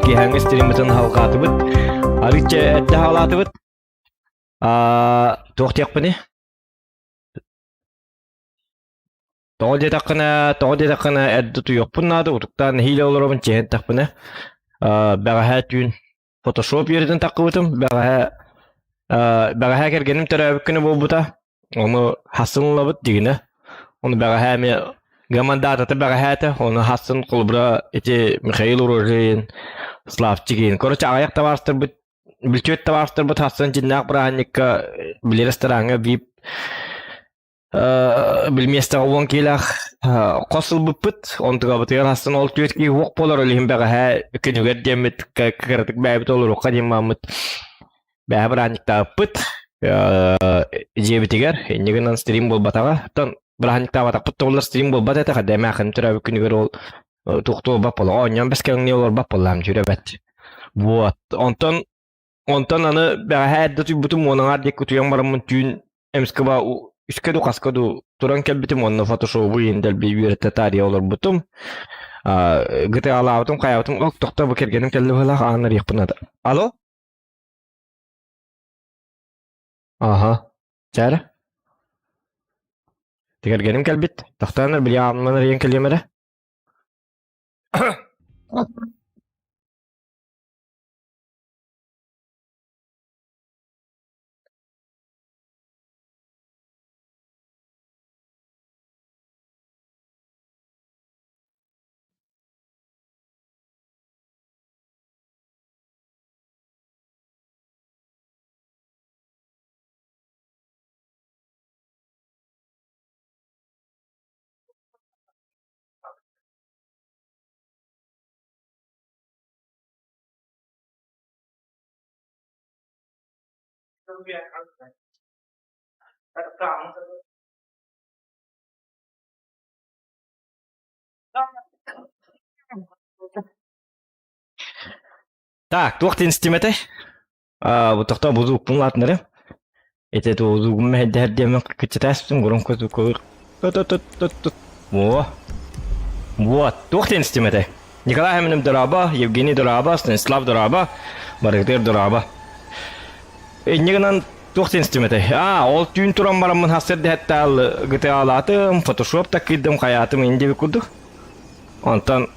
Киэһээҥҥи стриммытын халҕаатыбыт. Арыычча эрдэ хаалаатыбыт. Туох диэхпиний? Тоҕо диэтэххинэ, тоҕо диэтэххинэ эрдэ утуйуохпун наада, утуктаан нэһиилэ олоробун чиһэн эттэхпинэ. Бэҕэһээ түүн фотошоп үөрэтэн таххыбытым. Бэҕэһээ бэҕэһээ кэргэним төрөөбүт күнэ буолбута. Ону хассын ылабыт дигинэ. Ону бэҕэһээ эмиэ гамандаатата бэҕэһээ этэ. Ону хассын холобура ити Михаил Рожин, Славчигин. Короче, аҕыйах табаарыстарбыт бүлтүөт табаарыстарбыт хассын дьиннээх бырааһынньыкка били рестораҥҥа VIP били миэстэҕэ уон киилээх хос ылбыппыт. Онтугабытыгар хассын ол түөрт киһи уох буолар ол иһин бэҕэһээ күнүгэр диэммит кыратык бэйэбит олоруохха диэн мааммыт Бэһэ бырааһынньыктаабыппыт дьиэбитигэр инньэ гынан стрим буолбатаҕа. Оттон бырааһынньыктаабатахпыт да буоллар стрим буолбат этэ. Хадэ эмээххин төрөөбүт күнүгэр ол туохтуу олорбот буолла. Оонньоон бэскэҥнии олорбот буоллаам дьүрэ бэт. Вот. Онтон онтон аны бэҕэһээ эрдэ утуйбутум уон аҥаар диэки утуйан бараммын түүн эмискэ ба үскэ ду хаска ду туран кэлбитим уонна фотошобу иһин дэлби үөрэтэ таарыйа олорбутум. GTA-лаабытым хайаабытым ок тохто бу кэргэним кэллэ быһыылаах аан арыйыахпын наада. Алло? Аһа, чэ эрэ. Кэргэним кэлбит. Тохтоон били ааммын арыйан кэлиэм эрэ. Так, туох диэн истим этэй? Аа, бу тохтоо бузуукпун улаатан эрэ. Ити тузугум мэһэйдэһэр диэммин кыччатааспытым громко звуковых. Во. Вот, туох диэн истим этэй? Николай Хаминов дорообо, Евгений дорообо, Станислав дорообо, барыгытыгар дорообо. Инньэ гынан туох диэн истим этэй? Аа, ол түүн туран бараммын хасыр дэһэттээл GTA-лаатым, фотошоп таккыйдым, хайаатым инди курдук. Онтон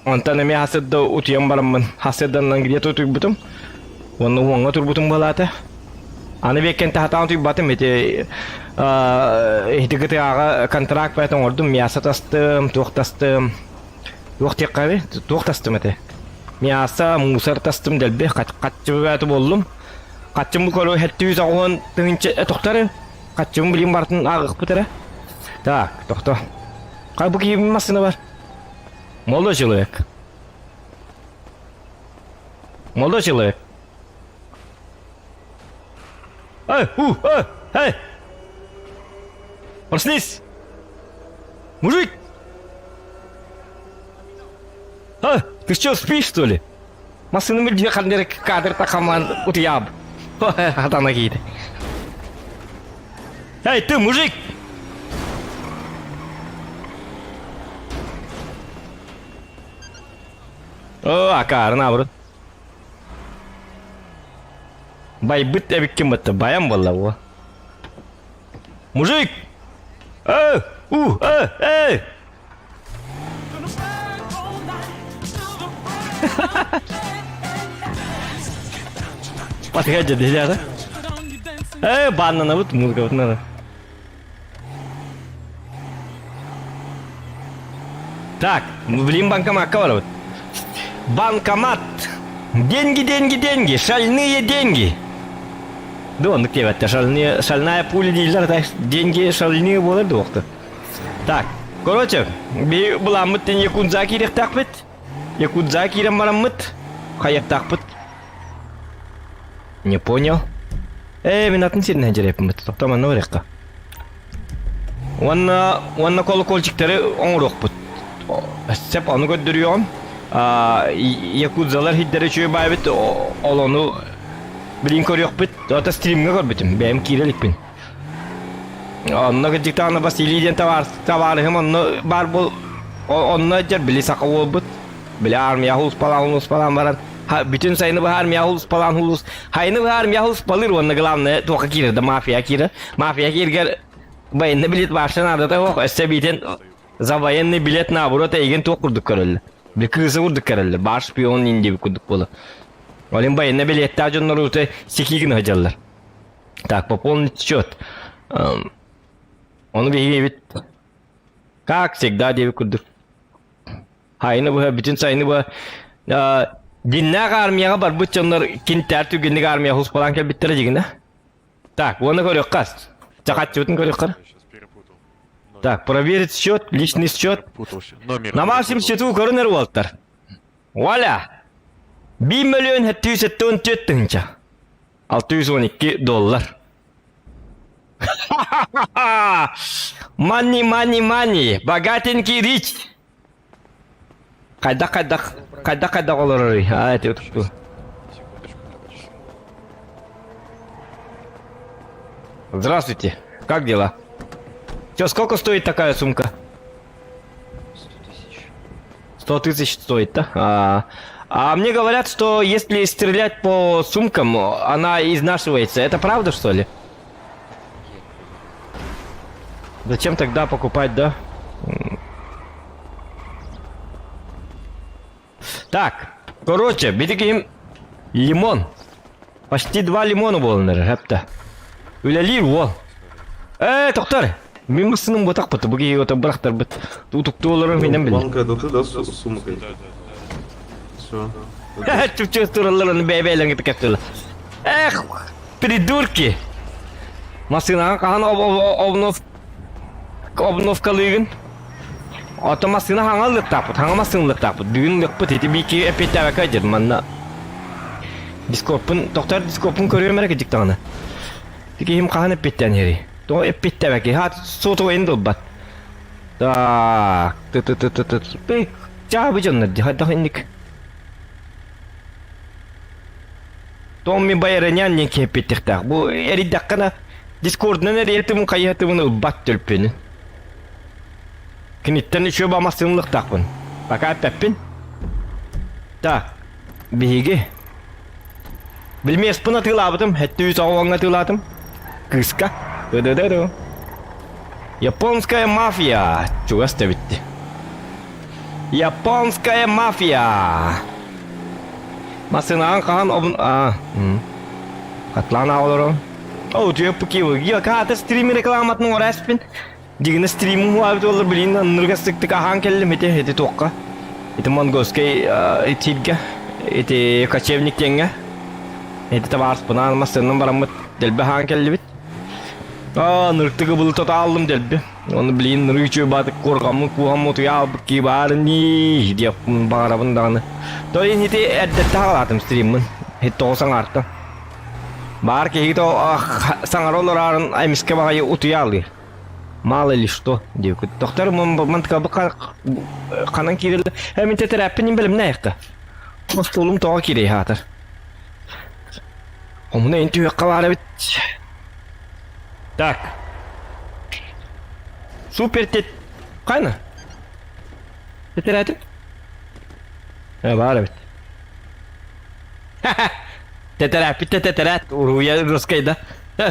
Онтон эмиэ хасырда утуйан бараммын, хасырданан где-то утуйбутум. Уонна уоҥҥа турбутум буолаата. Аны биэккэн таһатаан утуйбатым ити ити кытыаҕа контракт бэйэтин оҥордум, мясо тастым, туох тастым, туох диэххэ туох тастым этэ. Мясо, мусор тастым дэлби, хаччы бэйэтэ буоллум. Хаччым бу көрө 790 тыһыынча тохтор хаччым билим барытын ааҕыахпыт эрэ. Так, тохто. Хай бу киһи массыына бар. Молодой человек. Молодой человек. Эй, у, эй, эй! Проснись! Мужик! А, ты что, спишь, что ли? Массыына мүлдьү ханнер кадр тахаман утуйааб. Хатана кииди. Эй, ты, мужик! О, акаарын абырын. Байбыт эбиккин бытты, баян буолла бу. Мужик! Э, у, э, эй! Подходи, ребята. Э, баннанабыт, музыкабыт надо. Так, блин, банкоматка барабыт. Банкомат! Деньги, деньги, деньги, шальные деньги. Да, оннук диэбэттэр, шальные, шальная пуля дииллэр, так, деньги шальные буолар дуохту. Так, короче, би буламмыт дин якудза киириэхтээхпит. Якудза киирэн бараммыт, хайыахтаахпыт. Не понял. Ээ, мин атын сиринэн дьэрэппиммит. Топтоо манна барыахха. Уонна, уонна колокольчиктары оҥоруохпут. Сөп, ону көрдөрүөҕүм. Якудзалар хиддэрэ үчүгэй баайбыт, ол ону билин көрүөхпүт. Ата стримҥэ көрбүтүм, бэйэм киирэ иликпин. Онно кырдьыктаҕына Василий диэн табаарыһым онно баар буол онно дьэр били саха уолбут. Били армия улуспалаан улуспалаан баран бүтүн сайыны быһа армия улуспалаан улус хайыны быһа армия улуспалыыр уонна главное туохха киирэр да мафия киирэр. Мафия кииргэр военный билет вообще наадата суох. Өссө биитин за военный билет наоборот эйигин туох курдук көрөллөр. Били крыса курдук көрөллөр. Баар шпион индиби курдук буолар. Ол иһин военный билеттээх дьоннору сикии гына сылдьаллар. Так, пополнить счет. Ону биһиги эбит как всегда диэбит курдук. Хайыны быһа, бүтүн сайыны быһа диннээх армияҕа барбыт дьоннор кинтээр түгэнник армия хуспалаан кэлбиттэрэ дьигинэ. Так, уонна көрүөххэ. Чахаччыбытын көрүөххэ. Так, проверить счет, личный счет. На вашем счету көрүнэр уолтар. Валя! 1 миллион 774 тыһыынча. 612 доллар. Money, money, money. Богатенький rich. Хайдах хайдах хайдах хайдах олороруй? А, это утукту. Здравствуйте. Как дела? Че, сколько стоит такая сумка? 100 тысяч. 100 тысяч стоит, да? А, а мне говорят, что если стрелять по сумкам, она изнашивается. Это правда, что ли? Зачем тогда покупать, да? Так, короче, бити лимон. Почти два лимона буолан эрэр, хэптэ. Үлэлиир уол. Ээ, тоқтар! Мин массыным ботах быты, бу киһи ото бырахтарбыт. Утуктуу олорор минен билэр. Банка это да, с сумкой? Да, да, да. Все. Чүпчүк тураллар оны бэйбээлэн кэптилэр. Эх, придурки! Массынаҕа хаһан обнов обновкалыыгын? Ото массыына хаҥа ылыктаахпыт, хаҥа массыына ылыктаахпыт. Бүгүн ылыахпыт, ити биики эппиэттээбэккэ дьэр манна. Дискорпун, тохтор дискорпун көрүөм эрэ кыдьык даҕаны. Киһим хаһан эппиэттээн иһэрий? Тоҕо эппиэттээбэккэ? Хаат суотугайын да ылбат. Так, ты ты ты ты ты ты чаабы дьоннор дии, хайдах инник. Томми Байранян диэн киһи эппиэттиэхтээх. Бу эрийдэххинэ Дискордунан эрийэтим хайыһатыбын ылбат төлпүнү. Киниттэн үчүгэй бамастыынлыктаахпын. Пока эппэппин. Так, биһиги Билмиэспин атыылаабытым, эттүү соҕуоҥҥа атыылаатым. Кыыска. Ды-ды-ды-ды. Японская мафия. Чугас да битти. Японская мафия. Массыынаҕын хаһан обун... А, Хатлаан олорон. О, түөппу киви. Каата стрим рекламатын оҥороспин. Дигинэ стримин хуаабыт буоллар билигин аннырга сыктык аһаан кэллим ити ити туохха ити монгольскай итииргэ ити кочевник диэҥҥэ ити табаарыспынаан массыынан бараммыт дэлби аһаан кэллибит аа ныртыгы былы тотааллым дэлби ону билигин нырыы үчүгэй баатык куорҕаммын кууһаммын утуйа аалбыт кии баарыныы диэхпин баҕарабын даҕаны то ити эрдэттэн хаалаатым стриммын тоҕо саҥаартан баар киһи то саҥара олораарын эмискэ баҕайы утуйа алыыр Мало ли что диэбиккит. Доктор мантыкабы ханан киирэллэр? Э, мин тэтэрээппин бэлэмнээххэ. Остуолум тоҕо киирэй хаатар. Омуна эн түһүөххэ баар эбит. Так. Супер тет... Хайна? Тэтэрээти? Э, баар эбит. Тэтэрээппит тэтэрээт. Уруйа русскайда.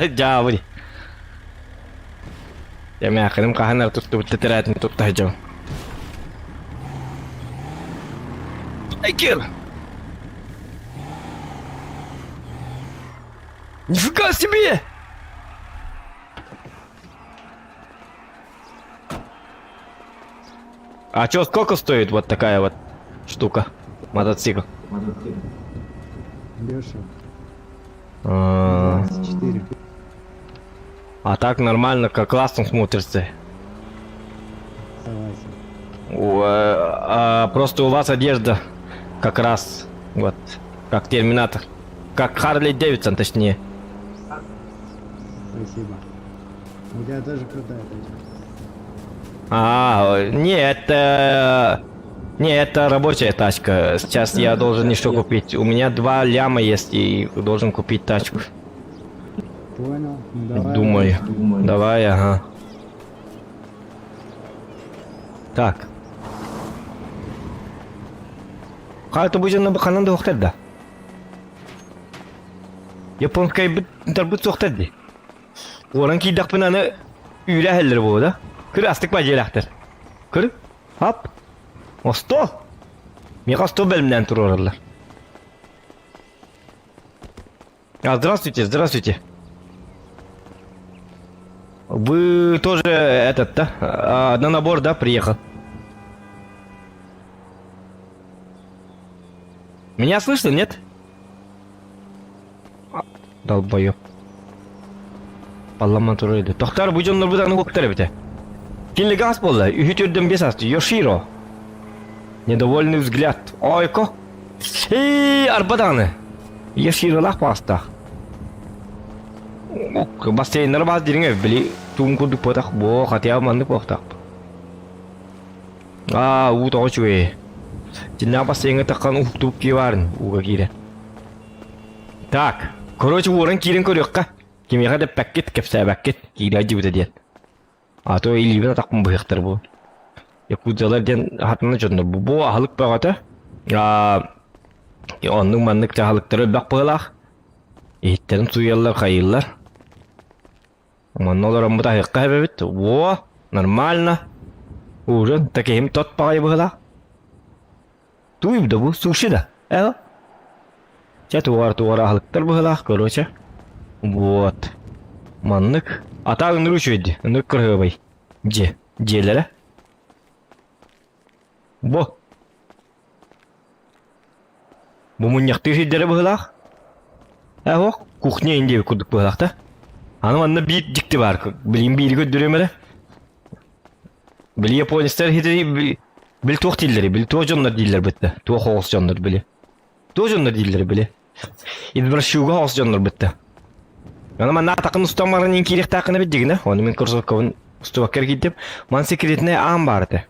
Дьаабы. Эмээххиним хаһан эрэ туттубут тэтэрээтин тутта сылдьабын. Айкел! Нифига себе! А чё, сколько стоит вот такая вот штука? Мотоцикл. Дешево. А, 24. А так нормально, как классно смотрится. Согласен. А, просто у вас одежда как раз вот как Терминатор. Как Харли Дэвидсон, точнее. Спасибо. У тебя тоже крутая тачка. А, не, это... Не, это рабочая тачка. Сейчас я должен еще купить. У меня два ляма есть и должен купить тачку. Понял. Ну давай. Думаю. Давай, ага. Так. Хаата бу дьонно ханан да уохтар да. Японскайбыт тарбыт суохтар дии. Уоран киирдэхпин аны үүрэ иһэллэр буолуо да. Кыр астык ба дьиэлээхтэр. Кыр. Ап. Остуол. Миэхэ остуол бэлэмнээн туруораллар. А, здравствуйте, здравствуйте. Вы тоже этот, да? А, на набор, да, приехал? Меня слышно, нет? Долбоёб. Паллама турар edi. Тохтар бу дьоннор бу аны уктар эбите. Кинли газ болла. Үһү түрдөн бес асты. Йоширо. Недовольный взгляд. Ойко. Эй, арба даҕаны. Йоширолаах баҕастаах. Бассейннары баас дириҥ эбит били туун курдук буотах буо хатыа маннык буохтаах. Аа, уу тоҕо үчүгэй. Дьиннээх бассейҥа таххан уһуктубут киһи баарын ууга киирэн. Так, короче, уоран киирэн көрүөххэ. Кимиэхэ да эппэккит, кэпсээбэккит, киирэ дьибитэ диэн. А то илиибин атахпын быһыахтар бу. Якутзалар диэн хатана дьоннор бу. Бу аһылык бөҕөтө. Аа, оннук маннык аһылыктары элбэх быһыылаах. Иһиттэрин сууйаллар, хайыыллар. Манна олороммут аһыахха эбэбит. Во, нормально. Ужин, такиһим тот баҕайы быһыылаах. Туй да бу, суши да. Э? Чэ, тугар-тугар аһылыктар быһыылаах, короче. Вот. Маннык. Атаа ынырыы үчүгэйди. Ынырык кыраһыабай. Дьиэ. Дьиэлэрэ. Бу. Бу мунньахтыыр сирдэрэ быһыылаах. Э, ох, кухня индия курдук быһыылаах да. Аны манна биир дьикти баар. Билигин биири көрдөрүөм эрэ. Били японецтар хитри били туох дииллэрий? Били туох дьоннор дииллэр бытта? Туох оҕус дьоннор били? Туох дьоннор дииллэр били? Извращуга оҕус дьоннор бытта. Аны манна атакын устан баран иин киириэхтааххына биддигинэ, ону мин кроссовкабын устубакка эргийдим. Ман секретнэй аан баар этэ.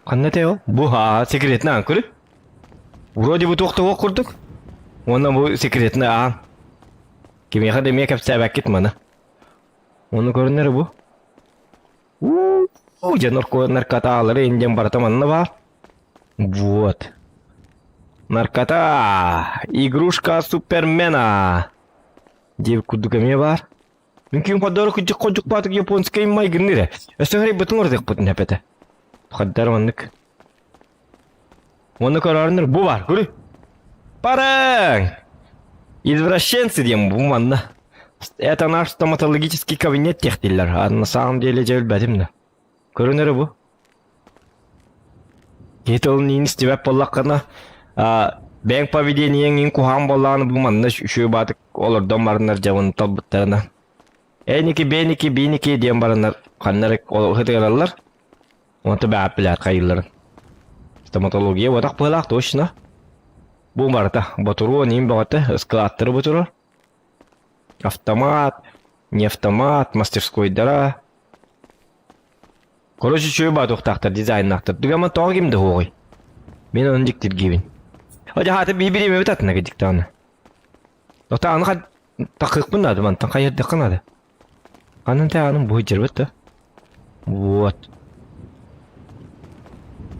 Ханна этэ ол? Бу аа секретный аан көрү. Вроде бы туох да суох курдук. Уонна бу секретный аан. Кимиэхэ да эмиэ кэпсээбэккит маны. Ону көрүнэр бу. Уу, дьэ наркоталары индиан барыта манна баар. Вот. Наркота! Игрушка Супермена! Диэбит курдук эмиэ баар. Мүмкүн ходору кыдьык ходьук баатык японскай майгынныыр. Өссө харайбытын ордук эпэтэ. Хаддар маннык. Оны көрөрүнөр бу бар, көрү. Параң! Извращенцы диэн бу манна. Это наш стоматологический кабинет диэхтииллэр. А на самом деле дьэ билбэтим да. Көрүнөрө бу. Киһи тылын иин истибэт буоллаххына, бэйэҥ поведениеҥ иин куһаҕан буоллаҕына бу манна үчүгэй баатык олордон бараннар дьабын талбыттарына. Эники, беники, биники диэн бараннар ханна эрэ ытыараллар. Онто бэҕэт билээт хайыылларын. Стоматология уотах быһыылаах точно. Бу барыта ботуруон иин бөҕөтө, ыскылааттары ботурор. Автомат, не автомат, мастерскойдара. Короче, үчүгэй баатуохтаахтар, дизайннаахтар. Түгэмэн тоҕо ким да уоҕуй. Мин ону дьиктиргиибин. Одьаһаата биир-биир атына дьиктааны. Ота аны тахыахпын наада, мантан хайырдахха наада. Ханан тааным бу сылдьарбыт да? Вот.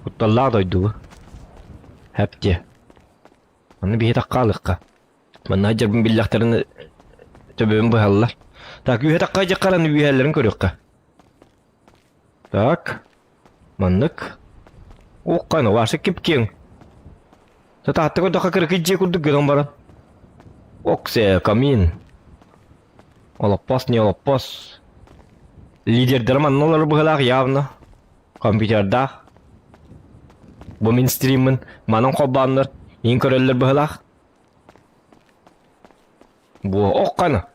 Кутталлаах дойду бу. Хэп диэ. Аны биһи таххаалыахха. Манна сылдьарбын биллэхтэринэ төбөбүн быһаллар. Так, үөһэ тахха дьаххар аны үөһэлэрин көрүөххэ. Так. Маннык. Укканы ваша кип-киэҥ. Сатаатта көрдөххө кыракый дьиэ курдук гынан баран. Оксе, камин. Олоппос, не олоппос. Лидердэрим манна олорор быһыылаах явно. Компьютердаах. Бу мин стриммин манан холбооннор иин көрөллөр быһыылаах. Бу оххана.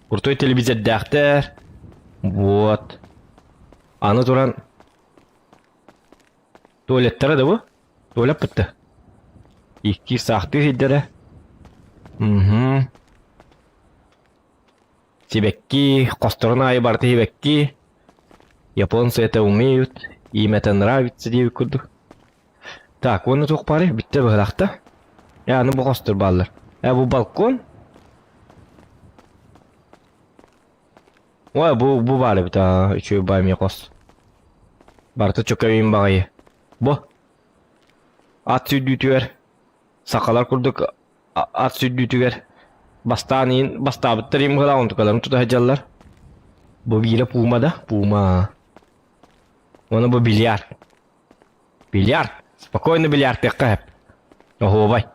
Крутой телевизордээхтэр. Вот. Аны туран туалеттара да бу? Туалет бытта. Икки саахтыы сирдэрэ. Угу. Сибэкки, хосторун аайы барыта сибэкки. Японцы это умеют, им это нравится диэбит курдук. Так, уонна туох баарый? Бүттэ быһылаахта. Э, аны бу хостор бааллар. Э, бу балкон. Ой, бу бу баар эбит аа, үчүгэй баай эмиэ хос. Барыта чөкөйүн баҕайы. Бу. Ат сүүрдүүтүгэр сахалар курдук ат сүүрдүүтүгэр бастаан иин бастаабыттар иин быһалаах онтукаларын тута сылдьаллар. Бу биирэ пуума да пуума. Уонна бу бильярд. Бильярд. Спокойно бильярдтыахха сөп. Оһуобай.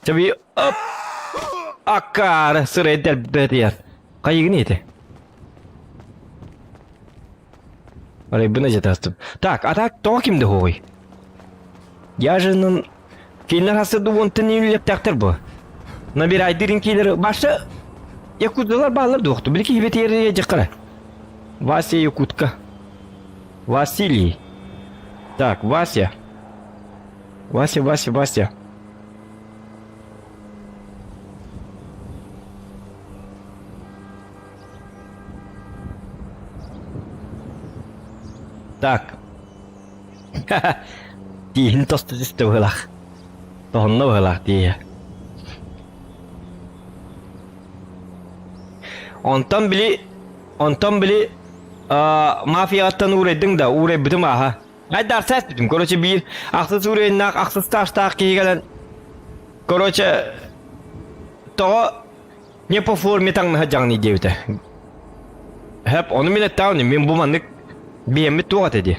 Чэби оп аккаары сырай дэлбэтийэр. Хайыгын ити? Арайбын ажатастым. Так, а так тоҕо кимде хоҕуй? Я же кинилэр хасырды уонтан үллэптээхтэр бу. Набирайдырын киилер баша якуталар баалар дуохту. Били киһи бэтиэрэ дьахара. Вася Якутка. Василий. Так, Вася. Вася, Вася, Вася. Так. Тииһин тосту түстэ быһылаах. Тоһунна быһылаах тииһэ. Онтон били, онтон били мафияттан уурайдыҥ да, уурайбытым ааһа. Айдарса эспитим. Короче, биир ахсыс уровеннаах, ахсыс таастаах киһи кэлэн, короче, тоҕо не по форме таҥнаһа дьаҥный диэбитэ. Хэп, ону мин эттэҕим, мин бу маннык биэммит туох этэ дии.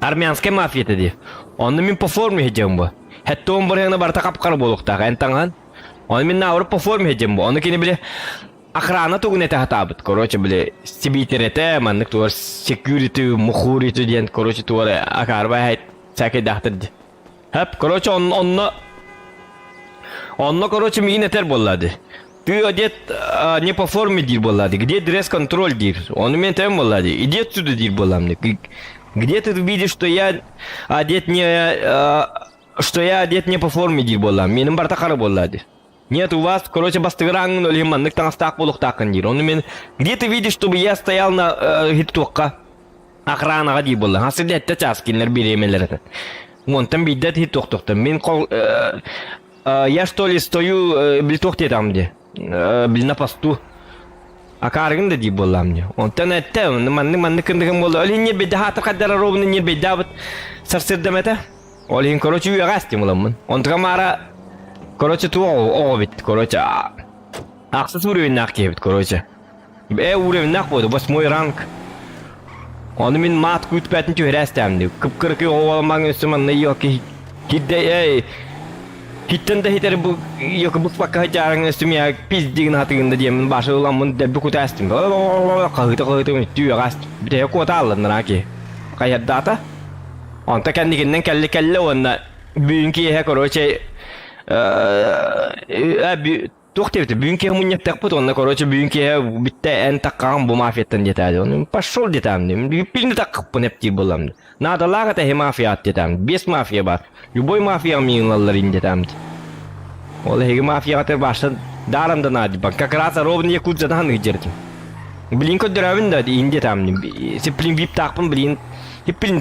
Армянскай мафия этэ дии. Онно мин по форме иһдьэм бу. Хэттуон барыһына барыта хап-хара буолуохтаах, эн таҥаһын. Ону мин наоборот по форме иһдьэм бу. Ону кини били охрана тугун этэ сатаабыт. Короче, били сибиитирэтэ, маннык туор security, мухурити диэн, короче, туор акаарбай сакайдаахтар дии. Хэп, короче, он, онно онно, короче, миигин этэр буолла дии. Ты одет а, не по форме диир буолла дии. Где дресс-контроль диир. Ону мен этэрим буолла дии. Иди отсюда диир буоллам дии. Где ты видишь, что я одет не... А, что я одет не по форме диир буолла. Менин барта хара буолла дии. Нет, у вас, короче, бастыгырааңын өлүһүн маннык таҥастаах буолуохтааххын диир. Ону мен, где ты видишь, чтобы я стоял на э, хит-туохха? Охранаҕа дии буолла. Хас да этте чаас кинилэр бириэмэлэр этэ. Онтон биирдэ хит туохтуохтан. Мин кол э, э, я что ли стою э, били туох диэтаҕым дии. Э, били на посту. Акаарыгын да дии буоллаам дии. Онтон этте маннык маннык кындыгым буолла. Ол иһин ньирбэйдэ хаатыр хаддара ровно ньирбэйдаабыт сарсырдам этэ. Ол иһин короче үөҕэ астым ыламмын. Онтука маара короче туох оҕо бит короче ахсыс уровеннаах киһибит короче. Э уровеннаах буолду восьмой ранг. Ону мин маат күүтпэтин түһэрээстэм дии. Кып-кыракый оҕо маҥ өссө манна йоки кидде эй Киттен да хитер бу йоки букпакка хачаарың өссө мия пиздигин хатыгында диэмин башы ыламмын дэбби кутаастым. Хаһыта хаһыта түөҕаастым. Бүтэһэ куота алланнара ки. Хайардаата. Онто кэнникиннэн кэллэ кэллэ уонна бүгүн киэһэ короче туох диэбитэ бүгүн киэһэ мунньахтахпыт уонна короче бүгүн киэһэ бүттэ эн таккаҕын бу мафияттан диэтээди ону пошел диэтээм билни таккаппын эптиир буоллам наадалаах этэ мафия диэтээм без мафия бар любой мафияҕа миигин ылаллар ин диэтээм ол эһиги мафияҕа баштан даром да наадьбан как раз ровно якутзадан ыйдьэртим Блин көрдөрөбүн да иин диэтээм сиплин виптаахпын блин Хиппин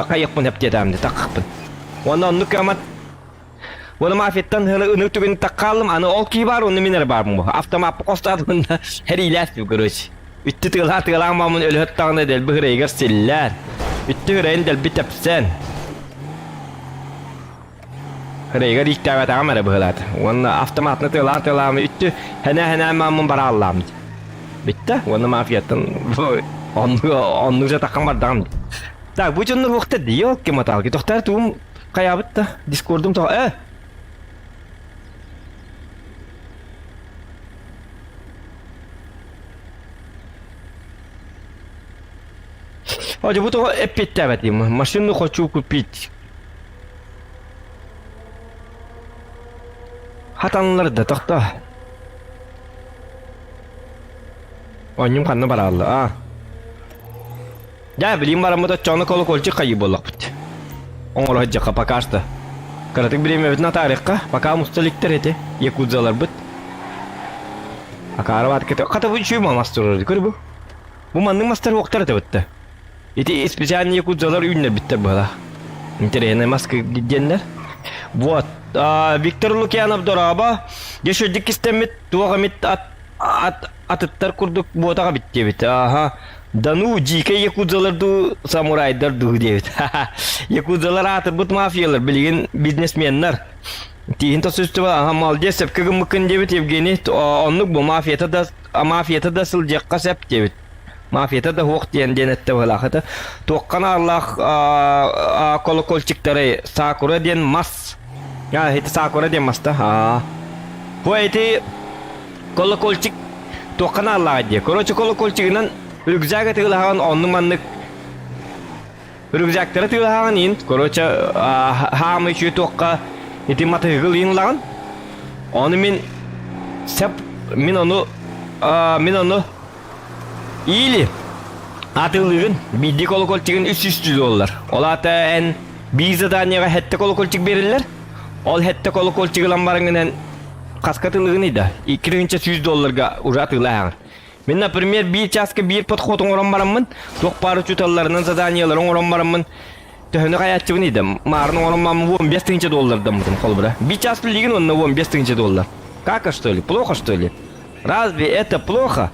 хайыахпын хэптиэтээм де таккаппын. Уонна оннук кыамат Уонна мафияттан ыныр түгэн таккаалым, аны ол киһи бар, онно мин эрэ баарбын бу. Автомаппы хостоотум да хэриилээспит, короче. Үттү тыалаа тыалаан маамын өлөһөт даҕаны дэлби хырайыгар силлээр. Үттү хырайын дэлби тэпсэн. Хырайыгар ииктээбэтэҕим эрэ быһылаата. Уонна автоматны тыалаан тыалаан үттү хэнээ-хэнээн мааммын барааллаам. Бүттэ. Уонна мафияттан оннук оннук жатаххам бардаҕым. Так, бу дьоннор уохта ёлки маталки тохтар туум хайаабыт да дискордум тоҕо э Одь бу тоҕо эппиэттээбэтим. Машину хочу купить. Хатанлар да тохто. Онньум ханна бараалла а? Дьэ, билигин бараммыт оччоҕуна колокольчик хайыы буоллахпыт. Оҥоро сылдьыахха пока что. Кыратык бириэмэбитин атаарыахха, пока муста иликтэр эти, якудзаларбыт. Акаары баат хата бу үчүгэй мас турар көр бу. Бу маннык мастар уохтар этэ бытта. Ити специальный якудзалар үүннэрбиттэр быһалаах. Интересный маска диэннэр. Вот. Виктор Лукьянов дорообо. Дьэ шүрдүк кистэммит туох эмит ат, ат, атыттар курдук буотаҕа бит диэбит. Аха. Да ну, дьиикэй якудзалар дуу, самурайдар дуу диэбит. Якудзалар аатырбыт мафиялар, билигин бизнесменнар. Тииһин тосүстүбэ, аха, молодец, сөпкө гыммыккын диэбит Евгений. Оннук бу мафията да, мафията да сылдьыахха сөп диэбит. Мафията да суох диэн диэн эттэ быһылаах это. Туохха нааллаах колокольчиктары сакура диэн мас. А, это сакура диэн маста. Аа. Бу эти колокольчик туохха нааллааҕа дии. Короче, колокольчигынан рюкзак атыылаһаҕын онну маннык рюкзактары атыылаһаҕын иин. Короче, хаамый үчүгэй туохха ити матыгыл иин ылаҕын. Ону мин сеп мин ону мин ону или атыылыгын биирдии колокольчигын 300 доллар. Ол аата эн биир заданиеҕа сэттэ колокольчик бериллэр. Ол сэттэ колокольчик ылан бараҥҥын хаска атыылыгыный да? 200 долларга уже атыылааҕын. Мин, например, биир чааска биир подход оҥорон бараммын, туох баар учууталларынан заданиелары оҥорон бараммын, төһөнү хайааччыбын да, маарын оҥорон бараммын 15 тыһыынча доллардаммытым холобура. Биир час билигин уонна 15 тыһыынча доллар. Как, что ли? Плохо, что ли? Разве это плохо?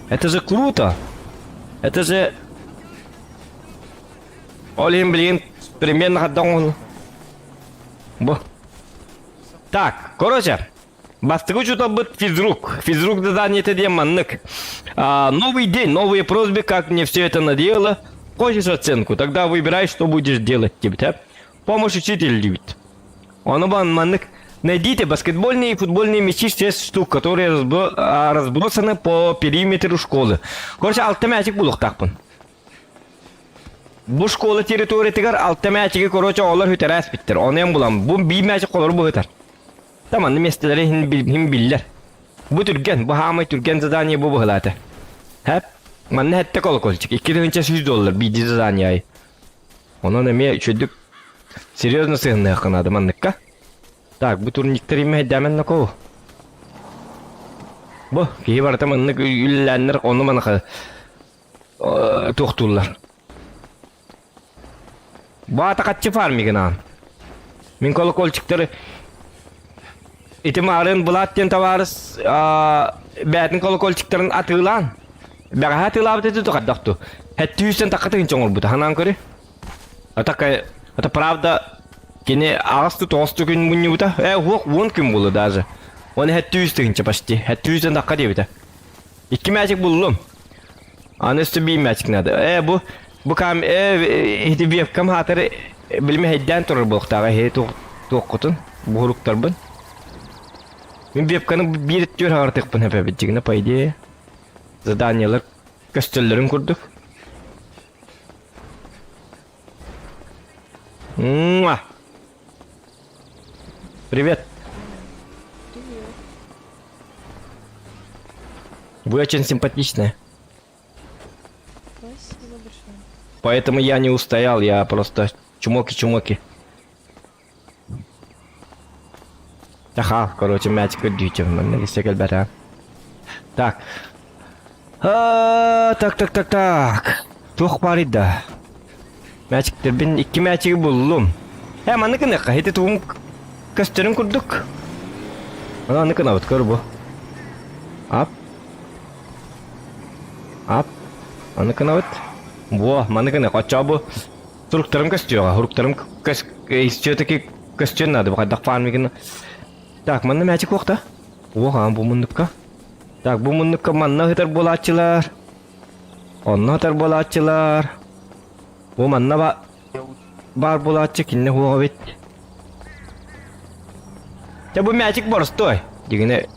Это же круто! Это же... Ол иһин билигин примерно хадда оҥоһун. Бу. Так, короче, бастакы учууталбыт физрук. Физрук заданиета диэн маннык. А, новый день, новые просьбы, как мне все это надоело. Хочешь оценку, тогда выбирай, что будешь делать, тебе. Помощь учитель любит. Ону маннык найдите баскетбольные и футбольные мячи 6 штук, которые разбросаны по периметру школы. Короче, алта мячик булуохтаахпын. Бу школа территориятыгар алта мячиги короче оҕолор хүтэрээспиттэр. Ону булан бу биир мячик холору быһытар. Там манны миэстэлэри иһин биллэр. Бу түргэн, бу хаамай түргэн задание бу быһылаата. Хэп, манна хэттэ колокольчик, 2100 доллар биирдии задание ай. Онон эмиэ үчүгдүк серьезно сыһынныахха наада манныкка. Так, бу турниктар имэ дээмэн нокоо. Бу киһи барыта маннык үлэлээннэр ону маныха туохтууллар. Бу аата хаччы фармигынаан. Мин колокольчиктары ити маарын Булат диэн табаарыс бээтин колокольчиктарын атыылаан бэҕэһээ атыылаабыт этэ хайдах ту хэттүүстэн такка тыһыынча оҥорбута ханаан көрү это это правда кини аҕыс тоҕус күн мунньубута э уох уон күн буолла даже он хэттүүс тыһыынча почти хэттүүстэн такка диэбитэ икки мээчик буллум аны өссө биир мээчик надо э бу бу кам э ити вебкам хаатар билими хэйдээн турар буолуохтааҕа эһи туоххутун буһуруктарбын мин вебканы биир өттүгэр хаҥартыахпын эпэбит дьигинэ по идее заданиелар көстөллөрүн курдук Муа! Привет. Привет. Вы очень симпатичная. Спасибо большое. Поэтому я не устоял, я просто чмоки-чмоки. Аха, короче, мячик көрдүүтүм, манна киссе кэлбэтэ. Так. А, так, так, так, так. Туох баар да? Мячиктэрбин икки мячиги буллум. Э, манны гыныахха, ити тугум көстөрүн курдук. Аны гынабыт, көр бу. Ап. Ап. Аны гынабыт. Во, маны гыныах. Оччоо бу Суруктарым көстүөҕэ, суруктарым көс все-таки көстүөн наада, хайдах фармигин. Так, манна мээчик уохта. Уох, бу муннукка. Так, бу муннукка манна ыһытар буолааччылар. Онно ыһытар буолааччылар. Бу манна ба баар буолааччы кинне хуоҕа бит. Дьэ бу мээчик боростой. Дигине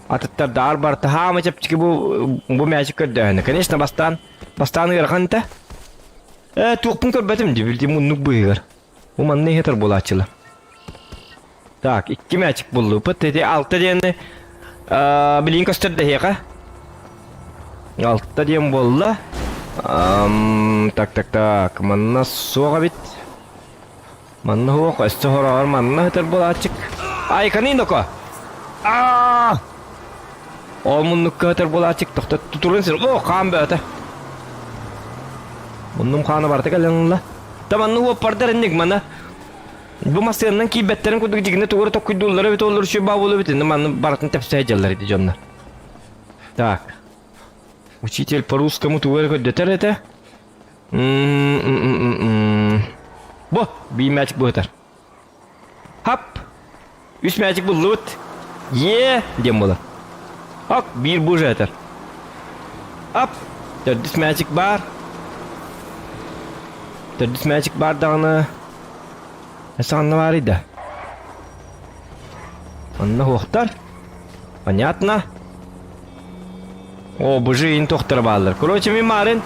атыттар даар барта хаама чэпчэки бу бу мээчик көрдөөһүнэ. Конечно, бастаан Бастаан ыарахан этэ. Ээ, туохпун көрбөтүм дии, билдим муннук быыһыгар. Бу манна иһитэр буолааччылар. Так, икки мээчик буллуппут. Ити алта диэни билигин көстөр дэһиэхэ. Алта диэн буолла. Так, так, так. Манна суох эбит. Манна суох, өссө хороҕор манна сытар буолааччык. Айканы ноко! Аа! Ол муннукка сытар буолааччык тохто тутурун сир. О, хаан бөөтө. Муннум хаана барыта кэлэн ылла. Та манна уоппардар инник мана. Бу массыыннан киирбэттэрин курдук дьигинэ тугура токкуйдууллара эбит оллор үчүгэй баа буолуо эбит. Инне манна барытын тэпсэ сылдьаллар ити дьоннор. Так. Учитель по-русскому тугу эрэ көрдөтөр этэ. М-м-м-м. Бу, биир мээчик быһытар. Хап! Үс мээчик буллубут. Е диэн буолар. Ок, биир бужа этэр. Ап! Төрдүс мээчик баар. Төрдүс мээчик баар даҕаны. Эсэ ханна баарый да? Онно хуохтар. Понятно. О, бужи ин тохтор бааллар. Короче, мин маарын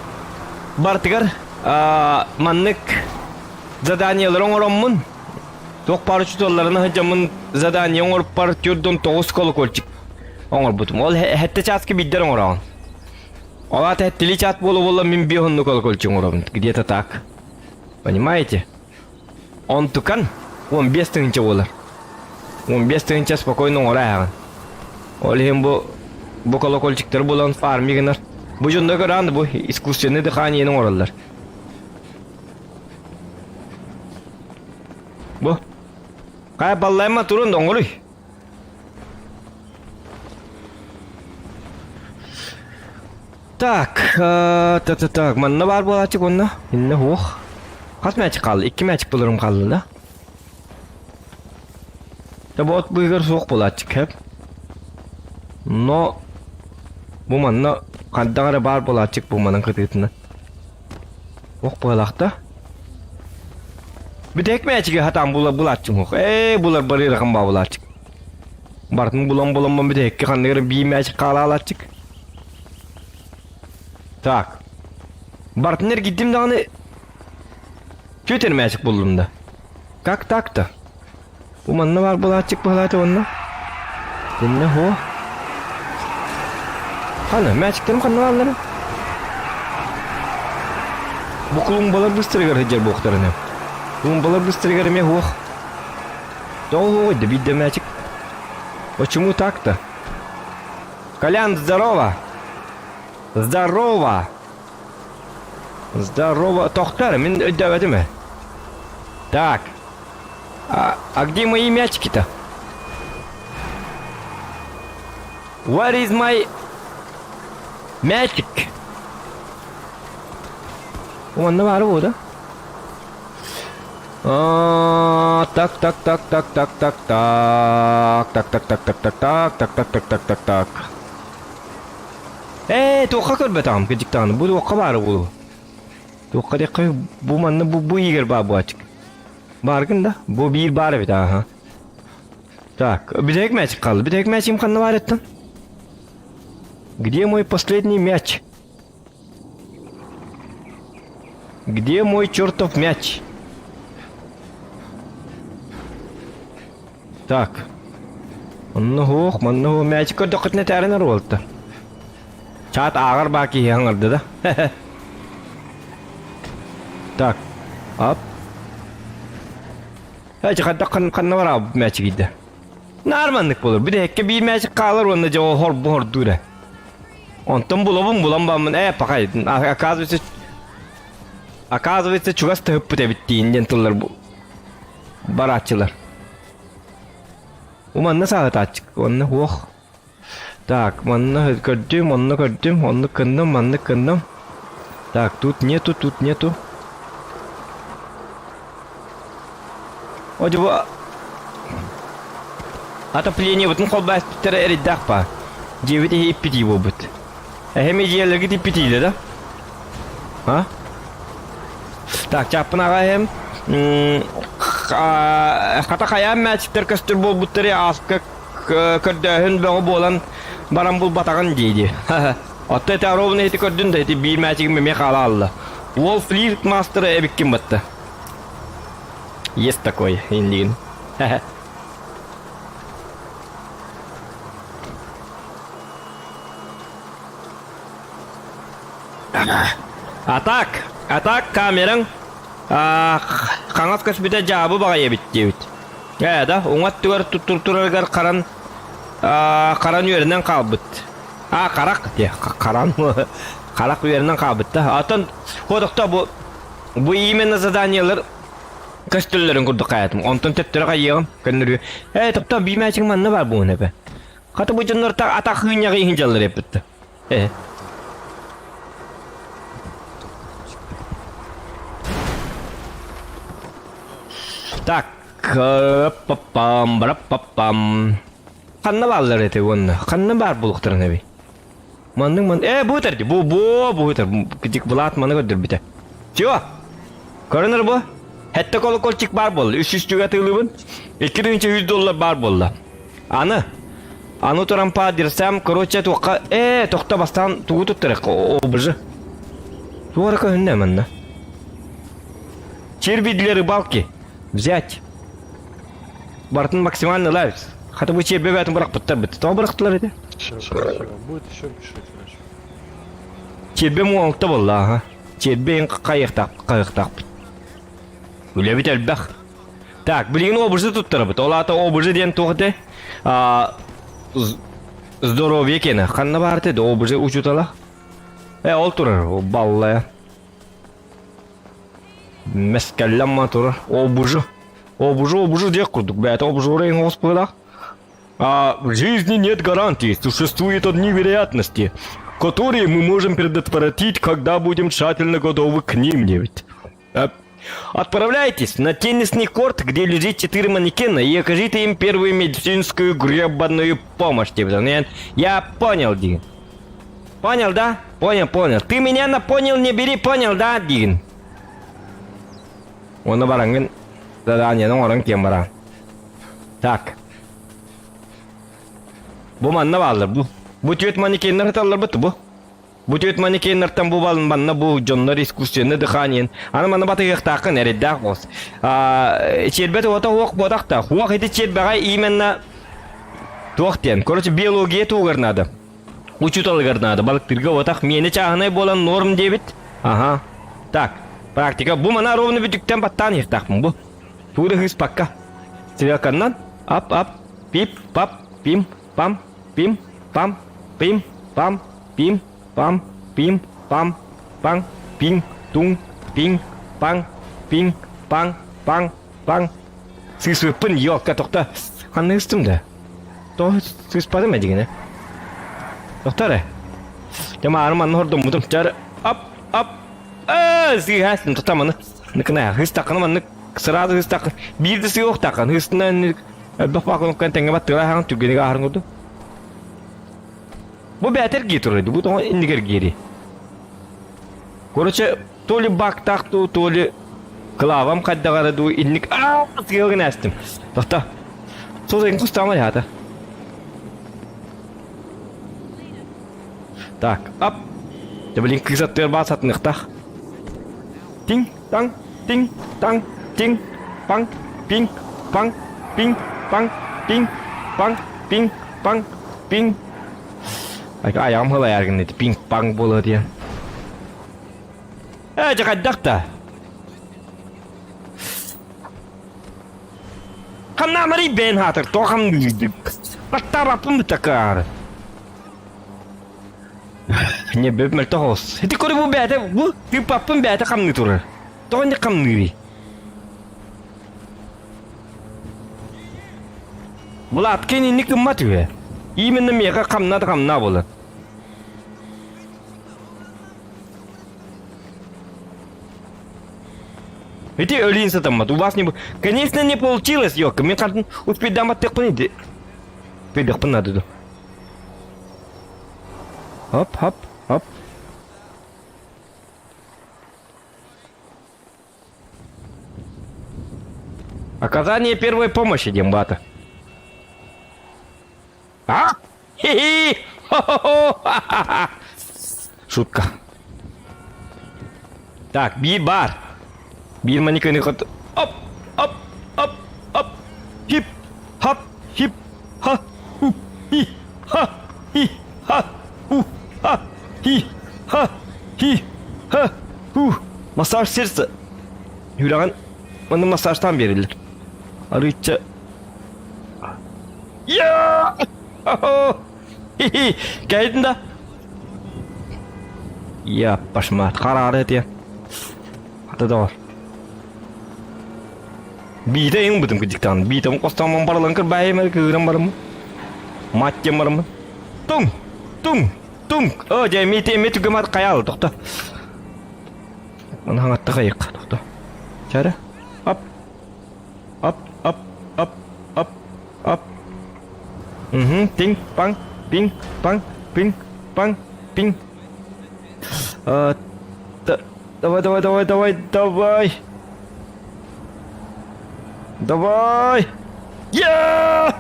бартыгар маннык заданиелары оҥороммун туох баар учууталларына сылдьаммын задание оҥорпар 49 колокольчик оҥорбутум. Ол хэттэ чааска биирдэр оҥороҕун. Ол аата хэттили чат буола буола мин биир оннук колокольчик оҥоробун. Где-то так. Понимаете? Онтукан 15 тыһыынча буолар. 15 тыһыынча спокойно оҥоро ааҕын. Ол иһин бу бу колокольчиктары булан фарми гынар. Бу дьонно көрөөн бу искусственный дыханиены оҥороллор. Бу. Кай баллайма турун оҥоруй. Так, так, так, манна баар буолааччык уонна иннэ уох. Хас мээчик хаалла? Икки мээчик буларым хаалла да? Да бу от быыгар суох буолааччык хэп. Но бу манна хайдах эрэ баар буолааччык бу манан кытыытына. Ох быһалаах да. Бүтэһик мээчиги хатаан була булааччым уох. Ээ булар барыырахым баа булааччык. Бартын булан буламмын бүтэһикки ханныгар бии мээчик хаалаалааччык. Так. Бартын эргийдим даҕаны түөтэр мээчик буллум да. Как так-то? Бу манна баар булааччык быһалаата уонна. Иннэ хо. Хана, мээчиктерим ханна бааллара? Бу клумбалар быстарыгар сылдьар буохтарына. Клумбалар быстарыгар эмиэ хуох. Тоҕо хуоҕуй да биирдэ мээчик. Почему так-то? Колян, здорово! Здорово! Здорово! Тохтор, мин өйдөөбөтүм ээ. Так. А, а где мои мячики-то? Where is my мячик? Онно баары буолда. А, так, так, так, так, так, так, так, так, так, так, так, так, так, так, так, так, так, так, так. Ээ, туохха көрбөтөҕүм кырдьыктаҕына, бу туохха баара буолуо? Туохха диэххэ бу манна бу бу иһигэр баар буолааччык. Бааргын да? Бу биир баар эбит ааһа. Так, бүтэһик мээчик хаалла. Бүтэһик мээчигим ханна баар эттэн? Где мой последний мяч? Где мой чертов мяч? Так. Онно хуох, манна хуох мээчик көрдөххүтүнэ этээрин аруолта. Чаат ааҕар баа киһи хаҥырды да. Так. Ап. Эчи хайдах ханна бараа мээчик Наар маннык болор. Бүтэһиккэ биир мээчик хаалар уонна дьэ ол хорбу хордуур Онтон булабын булан баммын ээ пахай оказывается оказывается чугас тыһыппыт эбит диин диэн тыллар барааччылар. Бу манна саатааччык уонна уох. Так, манна көрдүм, онно көрдүм, оннук гынным, маннык гынным. Так, тут нету, тут нету. О, бу отоплениебытын холбооспуттара эрэйдээх баа. Дьиэбит иһи иппитии буолбут. Эһэми дьиэлэргит иппитиилэ да? А? Так, чааппын аҕа эһэм хата хайаан мээчиктэр көстөр буолбуттары ааска көрдөөһүн бөҕө буолан баран булбатаҕын дии-дии. Отто ити ровно ити көрдүн да ити биир мээчигим эмиэ хаала алла. Уол флирт мастера эбиккин батта. Есть такой, индигин. А так, а так камераҥ хаҥас көспүтэ дьаабы баҕайы эбит диэбит. Ээ да, уҥа өттүгэр туттурарыгар харан харан үөрэнэн хаалбыт. А, харах диэ, харан харах үөрэнэн хаалбыт да. Оттон хотохто бу бу именно заданиелар көстөллөрүн курдук хаятым. Онтон төттөрү хайыаҕым көннөрү. Ээ, топтоо бии мээчик манна бар буун эбэ. Хата бу дьоннор атах хыынньаҕы иһин дьаллар эппитте. Э. Так, папам, бараппапам. Ханна бааллар эти уонна? Ханна баар буолуохтарын эбий? Маннык ман... Э, бу этэр бу бу бу этэр. Кидик Влад маны көрдөрбүтэ. Чего? Көрөнөр бу? Хэтте колокольчик баар буолла. 300 түгэ атыылыыбын. 2100 доллар баар буолла. Аны Аны туран дирсам, короче, туохха э тохто бастаан тугу туттарыахха обжы. Туора көһүннэ манна. Черви для рыбалки. Взять. Бартын максимально лайвс. Хата бу черви бәтін бырақпыттар бітті. Тоға бырақтылар еді? Все, красиво. Будет еще мешать, короче. Чербе муалта болла, аха. Чербе қайықтақ, қайықтақ. Үләбит әлбәқ. Так, билигин обжы туттарабыт. Ол аата обжы диэн туох этэ? А, здоровье киэнэ. Ханна баар этэ обжы учутала? Э, ол турар, баллая. Мэскэллэмма турар. Обужу. Обужу, обужу диэх курдук. Бэйэтэ обужура иҥ оҕус быһыылаах. А в жизни нет гарантий, существуют одни вероятности, которые мы можем предотвратить, когда будем тщательно готовы к ним. Ведь. Отправляйтесь на теннисный корт, где лежит четыре манекена, и окажите им первую медицинскую гребаную помощь. Типа, ну, я понял, Дин. Понял, да? Понял, понял. Ты меня на понял не бери, понял, да, Дин? Оны бараңын заданиені оҥорон киэн баран. Так. Бу манна бааллар бу. Бу түөт манекеннэр сыталлар бу. Бу түөт манекеннэртэн бу балын манна бу дьоннор искусственный дыханиен. Аны манна батыгыахтааххын эрэйдээх бос. Чиэрбэт уота хуох буотах та. Хуох ити чиэрбэҕэ именно туох диэн. Короче, биология туһугар надо. Учууталыгар надо. Балыктыырга уотах миэнэ чааһынай буолан норм диэбит. Ага. Так, практика. Бу мана ровно бүтүктэн баттаан иһихтаахпын бу. Тугу да хыыспакка. Стрелканнан ап-ап, пип-пап, пим, пам, пим, пам, пим, пам, пим, пам, пим, пам, паҥ, пиҥ, туҥ, пиҥ, паҥ, пиҥ, паҥ, паҥ, паҥ. Сыыспыппын, ёлка, тохто. Ханна ыстым да? Тоҕо сыыспатым эдигинэ? Тохто эрэ. Дьэ маары манна хордоммутум. Чары ап, ап, аа, сыыһаастым, тохто маны. Ныкына, хыстакканы маннык сразу хыстаккын. Биир да сыыһыахтааххын. Хыстынан элбэх баакын тэҥҥэ баттыгар аһаҕын түргэниг ааһарын курдук. Бу бэйэтэ эргийэ турар бу тоҕо иннигэр эргийэрий? Короче, то ли бактаах дуу, то ли кылаабам хайдаҕара дуу инник аа сыалгын ээстим. Тохто. Сол эҥ кустаама яата. Так, ап. Дьэ блин кыыс аттыгар баа сатыныахтаах. Тиҥ, таҥ, тиҥ, таҥ, тиҥ, паҥ, пиҥ, паҥ, пиҥ, паҥ, пиҥ, паҥ, пиҥ, паҥ, пиҥ. Айаҕым һылайар гынна пиҥ-паҥ буолуо диэн. Ээ, дьэ хайдах да? Ханнаамарый бэйэн хаатыр, тоҕо хамныырдык? Баттаабаппын бутакаар. Не, бэп мөлтөх оҕус. Ити көрү бу бэйэтэ, бу тыыппаппын бэйэтэ хамныы турар. Тоҕо инник хамныырый? Булат кинини гыммат үһү. Именно миэхэ хамна да хамна буолар. Ити өлүүн сатаммат. У вас не... Конечно, не получилось, ёлка. Мен қартын успейдаматтықпын иди. Пейдақпын надо. Хоп, хоп, хоп. Оказание первой помощи, Дембата. А? Хи-хи! Хо-хо-хо! Ха-ха-ха! Шутка. Так, биир баар. Биир манекены хот... Оп! Оп! Оп! Оп! Хип! Хап! Хип! Ха! Ху! Хи! Ха! Хи! Ха! Ху! Ха! Хи! Ха! Хи! Ха! Ху! Массаж сердца. Сүрэҕин манна массажтаан биэрэллэр. Арыычча Я! Хи-хи! Кэһитин да? Я пашмаат хараары этиэ. Хата доҕор. Биитэ иҥ бытым кыдьыктаан. Биитэм хостооммун барылан кырбаайым кыыран барыммын. Мать диэн барыммын. Туҥ! Туҥ! Туҥ! О, дьэ, миитэ эмиэ түгэмат хайаал, тохто. Маны хаҥатта хайык, тохто. Чара. Ап. Оп. Угу. Тинг, панг, пинг, панг, пинг, панг, пинг. А, да, давай, давай, давай, давай, давай. Давай! Я!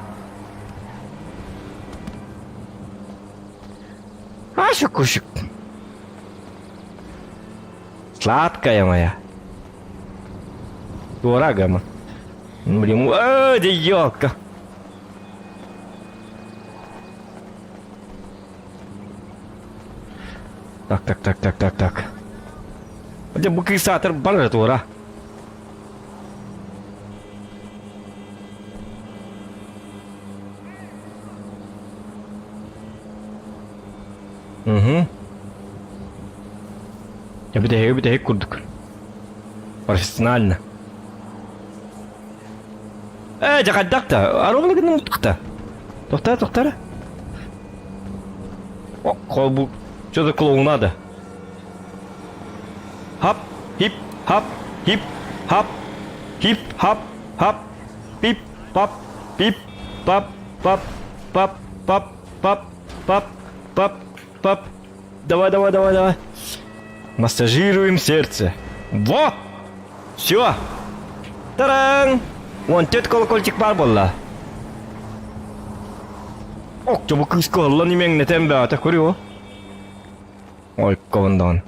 Аша кушик. Сладкая моя. Дорога Блин, о, да елка. Так, так, так, так, так, так. Дьэ бу кыыс саатар бар туора. Угу. Дьэ бүтэһиги бүтэһик курдук. Профессионально. Ээ, дьэ хайдах да? Аровла гынным тохта. Тохта, тохта. О, бу что за клоунада? Хап, хип, хап, хип, хап, хип, хап, хап, пип, пап, пип, пап, пап, пап, пап, пап, пап, пап, пап. Давай, давай, давай, давай. Массажируем сердце. Во! Все! Таран! Вон тет колокольчик бар буолла. Ок, бу кыыс кыһыллан имэҥнэтэн бэҕэтэ көрүө. Ой, ковандон.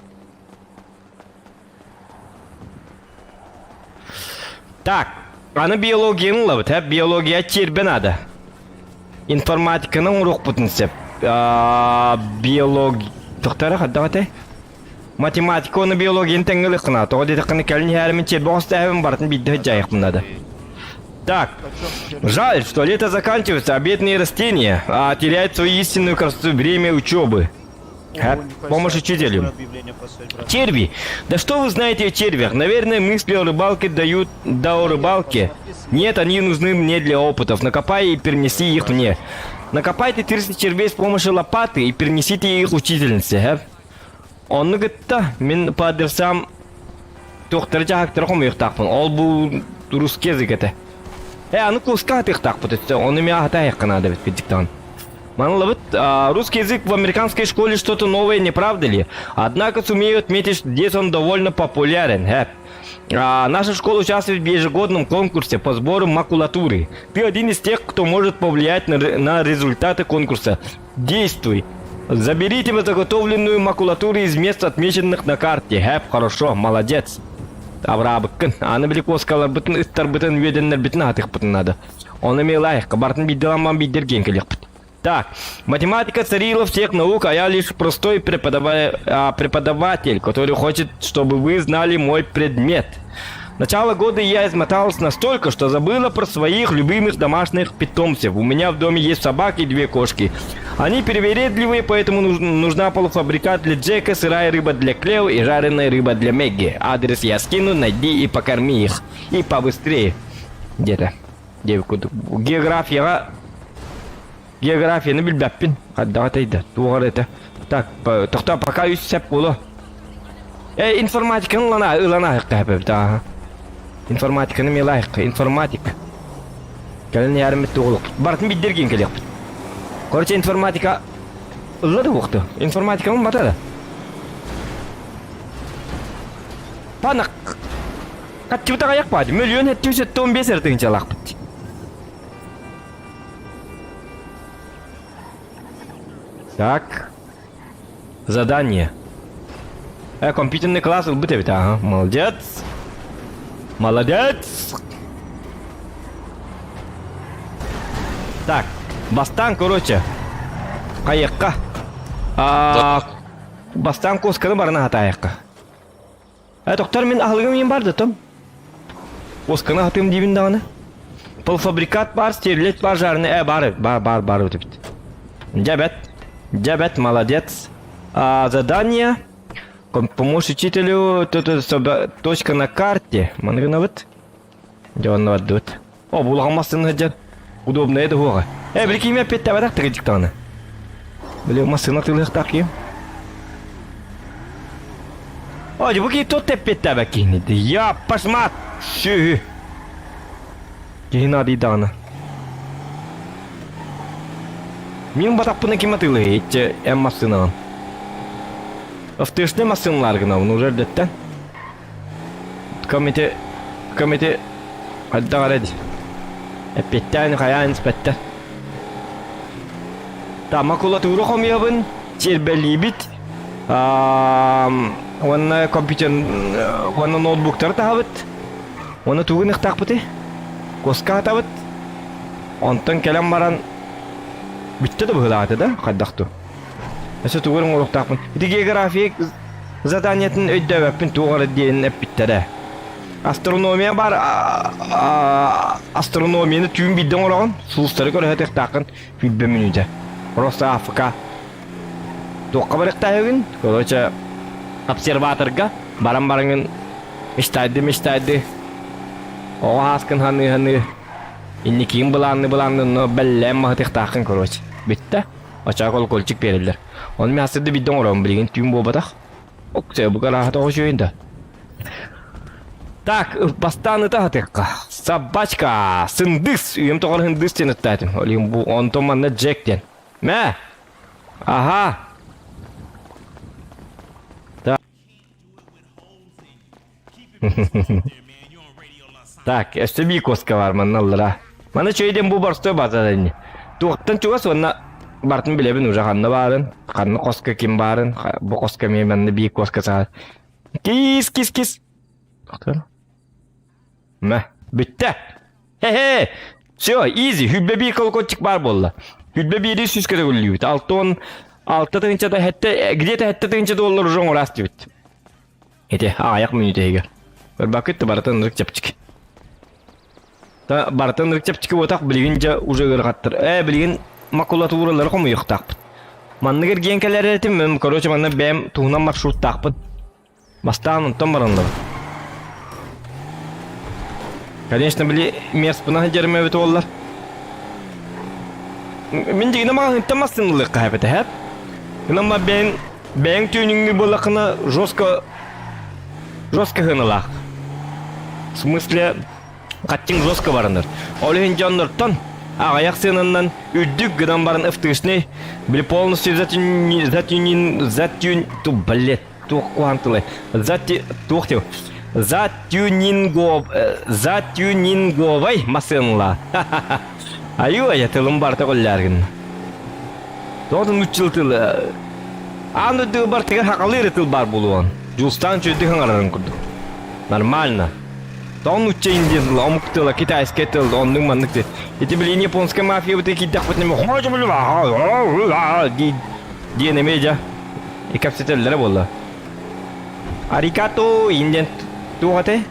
Так, аны биологияны ылабыт, ә? Биология чиэрбэ наада. Информатиканы оҥоруохпутун сөп. Биолог... Тохтара хайдах этэй? Математика уонна биологияны тэҥҥэ ылыаххына. Тоҕо диэтэххинэ кэлин иһээримин чиэрбэ оҥостооһун барытын биирдэ сылдьаайахпын наада. Так, жаль, что лето заканчивается, а бедные растения а, теряют свою истинную красоту время учебы. Помощь учителю. Черви. Да что вы знаете о червях? Наверное, мысли о рыбалке дают да о рыбалке. Нет, они нужны мне для опытов. Накопай и перенеси их мне. Накопайте 30 червей с помощью лопаты и перенесите их учительнице. Онну кытта мин по адресам туохтары дьаһактары хомуйуохтаахпын. Ол бу русский язык этэ. Э, аны курска атыахтаахпыт өттө. Ону эмиэ аһатаайахха наада эбит кырдьыктаҕын. Манылабыт, русский язык в американской школе что-то новое, не правда ли? Однако сумею отметить, что здесь он довольно популярен. Э. А, наша школа участвует в ежегодном конкурсе по сбору макулатуры. Ты один из тех, кто может повлиять на, на результаты конкурса. Действуй! Заберите заготовленную макулатуру из мест, отмеченных на карте. Хэп, хорошо, молодец. Абраабыккын. Аны били куоскаларбытын, ыттарбытын, үөдэннэрбитин аһатыахпытын надо. Ону эмиэ лайыққа бартын биирдэлэн биирдэргиэн кэлиэхпит. Так, математика царила всех наук, а я лишь простой преподава... а, преподаватель, который хочет, чтобы вы знали мой предмет. Начало года я измоталась настолько, что забыла про своих любимых домашних питомцев. У меня в доме есть собаки и две кошки. Они привередливые, поэтому нужна полуфабрикат для Джека, сырая рыба для Клео и жареная рыба для Мегги. Адрес я скину, найди и покорми их. И побыстрее. Где-то. Географияҕа географияны билбэппин. Хайдаҕа тайда, туоҕар этэ. Так, тохтоо, пока үс сеп буолуо. Э, информатиканы ылана ылана аһыкка ааха. Информатиканы миэлэ аһыкка, информатик. Кэлин ярыммыт туолук. Барытын биддергин кэлиэхпит. Короче, информатика ылла да буохту. Информатикамын бата да. Пана хаччыбыта аяк баады. Миллион 775 эрэ тыһыынчалаахпыт. Так. Задание. Э, компьютерный класс ылбыт эбит, ага. Молодец. Молодец. Так, бастаан, короче. Хайыкка. А, бастаан куосканы барына хатаайыкка. Э, доктор, мин аһылыгым иин бар да, том. Куосканы хатыым диибин даҕаны. Полуфабрикат бар, стерлядь бар, жареный. Э, бар, бар, бар, бар өтөбүт. Дьэбэт. Дьэбэт, молодец. А, задание. Помочь учителю. Точка на карте. Мангынабыт. Дьонно бардыбыт. О, булаҕан массыына сылдьар. Удобная да уоҕа. Э, били киимэ эппиэттээбэтэх тыгыдьык даҕаны. Били массыына тылыахтаах киһи. О, бу киһи тот эппиэттээбэт киһини. Я пошмат! Сүһү. Киһи наадыйдаҕына. Мин батахпына ким атыылыһый иччэ эн массыынаҕын? Автышный массыыналар гынабын уже эрдэттэн. Комите комите хайдах эрэ дии. Эппиэттээн хайаан испэттэр. Та макулатура хомуйабын, чиэрбэлиибит, уонна компьютер уонна ноутбуктары таһабыт. Уонна тугу гыныахтаахпытый? Куоска аһатабыт. Онтон кэлэн баран бүттэ да быһыылаах этэ да, хайдах дуу. Өссө тугу эрэ оҥоруохтаахпын. Ити география заданиетын өйдөөбөппүн туох эрэ диэн эппиттэрэ. Астрономия бар астрономияны түүн биирдэ оҥороҕун, сулустары көрө сатыахтааххын 20 мүнүүтэ. Просто АФК. Туохха барыахтаахыгын? Короче, обсерваторга баран бараҥын мечтайды мечтайды оҕо ааскын ханыы-ханыы инникигин былаанны былаанны но бэллээн маһытыахтааххын короче. Бүттэ. Оччоҕо колокольчик биэрэллэр. Ону мин сырды биирдэ оҥоробун билигин түүн буолбатах. Оксэ, бу гарааһа тоҕо үчүгэй да. Так, бастаан ыта сатыахха. Собачка, сындыс, үйэм тоҕор сындыс диэн ыттаатым. Ол иһин бу онтон манна Джек диэн. Мэ! Аха! Так. Так, өссө биир куоска бар манна аллара. Маны үчүгэй бу борстой база ини. Туохтан чугас уонна бартын билэбин уже ханна баарын, ханна хоско ким баарын, бу хоско эмиэ манна биир куоска саҕа. Кис, кис, кис. Тохтор. Мэ, бүттэ. Хе-хе! Все, изи, хүббэ биир колокольчик баар буолла. Хүббэ биири сүүс көтөгүллүүбүт. Алтон алта тыһыынчата хэттэ, где-то хэттэ тыһыынча доллар уже оҥораас диэбит. Ити аҕыйах мүнүүтэ иһигэр. Көрбөккүт да барытын ынырык чэпчэки. Та барытын ынырык чэпчэки буотах билигин дьэ уже ыарахаттар. Ээ билигин макулатуралары хомуйуохтаахпыт. Маннык эргийэн кэлэр этим, короче манна бэйэм туһунан маршруттаахпын. Бастаан онтон баранныбыт. Конечно, били мерспына сылдьарым эбит уоллар. Мин дьигинэ маҕаһыынтан массыыналыахха хэпэтэ хэп. Гынан бэйэҥ бэйэҥ түүнүҥҥү буоллаххына жестко жестко сыаналаах. В смысле хаттиҥ жестко баранар. Ол иһин дьоннортон аҕыйах сыананан үрдүк гынан баран ФТшный били полностью затюнин затюнин затюн ту блядь туох куһаҕан тылай зати туох диэв затюнинго затюнинговай массыынала аю ая тылым барыта колляргын тоҕо нуччыл тыл аан дойдуга бартыгар хакалыыр тыл бар буолуон дьулстаан чөйдүк хаҥарарын курдук нормально тоҕо нучча индия тыла омук тыла китайскай тыл оннук маннык ти ити билигин японскай мафия быты киирдэхпитинэ диэн эмиэ дьэ кэпсэтэллэрэ буолла. Арикато индиан туох этэй?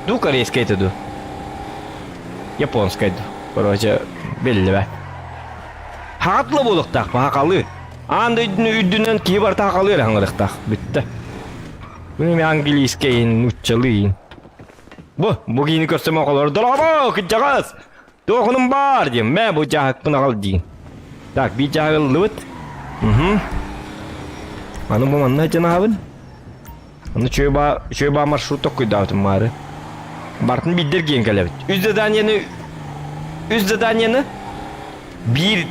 Ду корейскай этэ ду? Японскай ду. Короче, биллибэт. Хаҕа тыла буолуохтаах, хахалы. Аан дойдуну үрдүнэн киһи барыта хахалы эрэ хаҥырыахтаах. Бүттэ. Бу эми английскайын, нууччалыын. Бу, бу киһини көрсөм оҕолор дорообо, кырдьаҕас! Туохунум баар диэн, мэ бу дьааһыкпын аҕал диин. Так, биир дьааһык ыллыбыт. Угу. Аны бу манна дьанаабын. Аны чөйбаа чөйбаа маршрут токкуйдаабытым маары. Бартын биирдэр киэн кэлэбит. Үс заданиены үс заданиены биир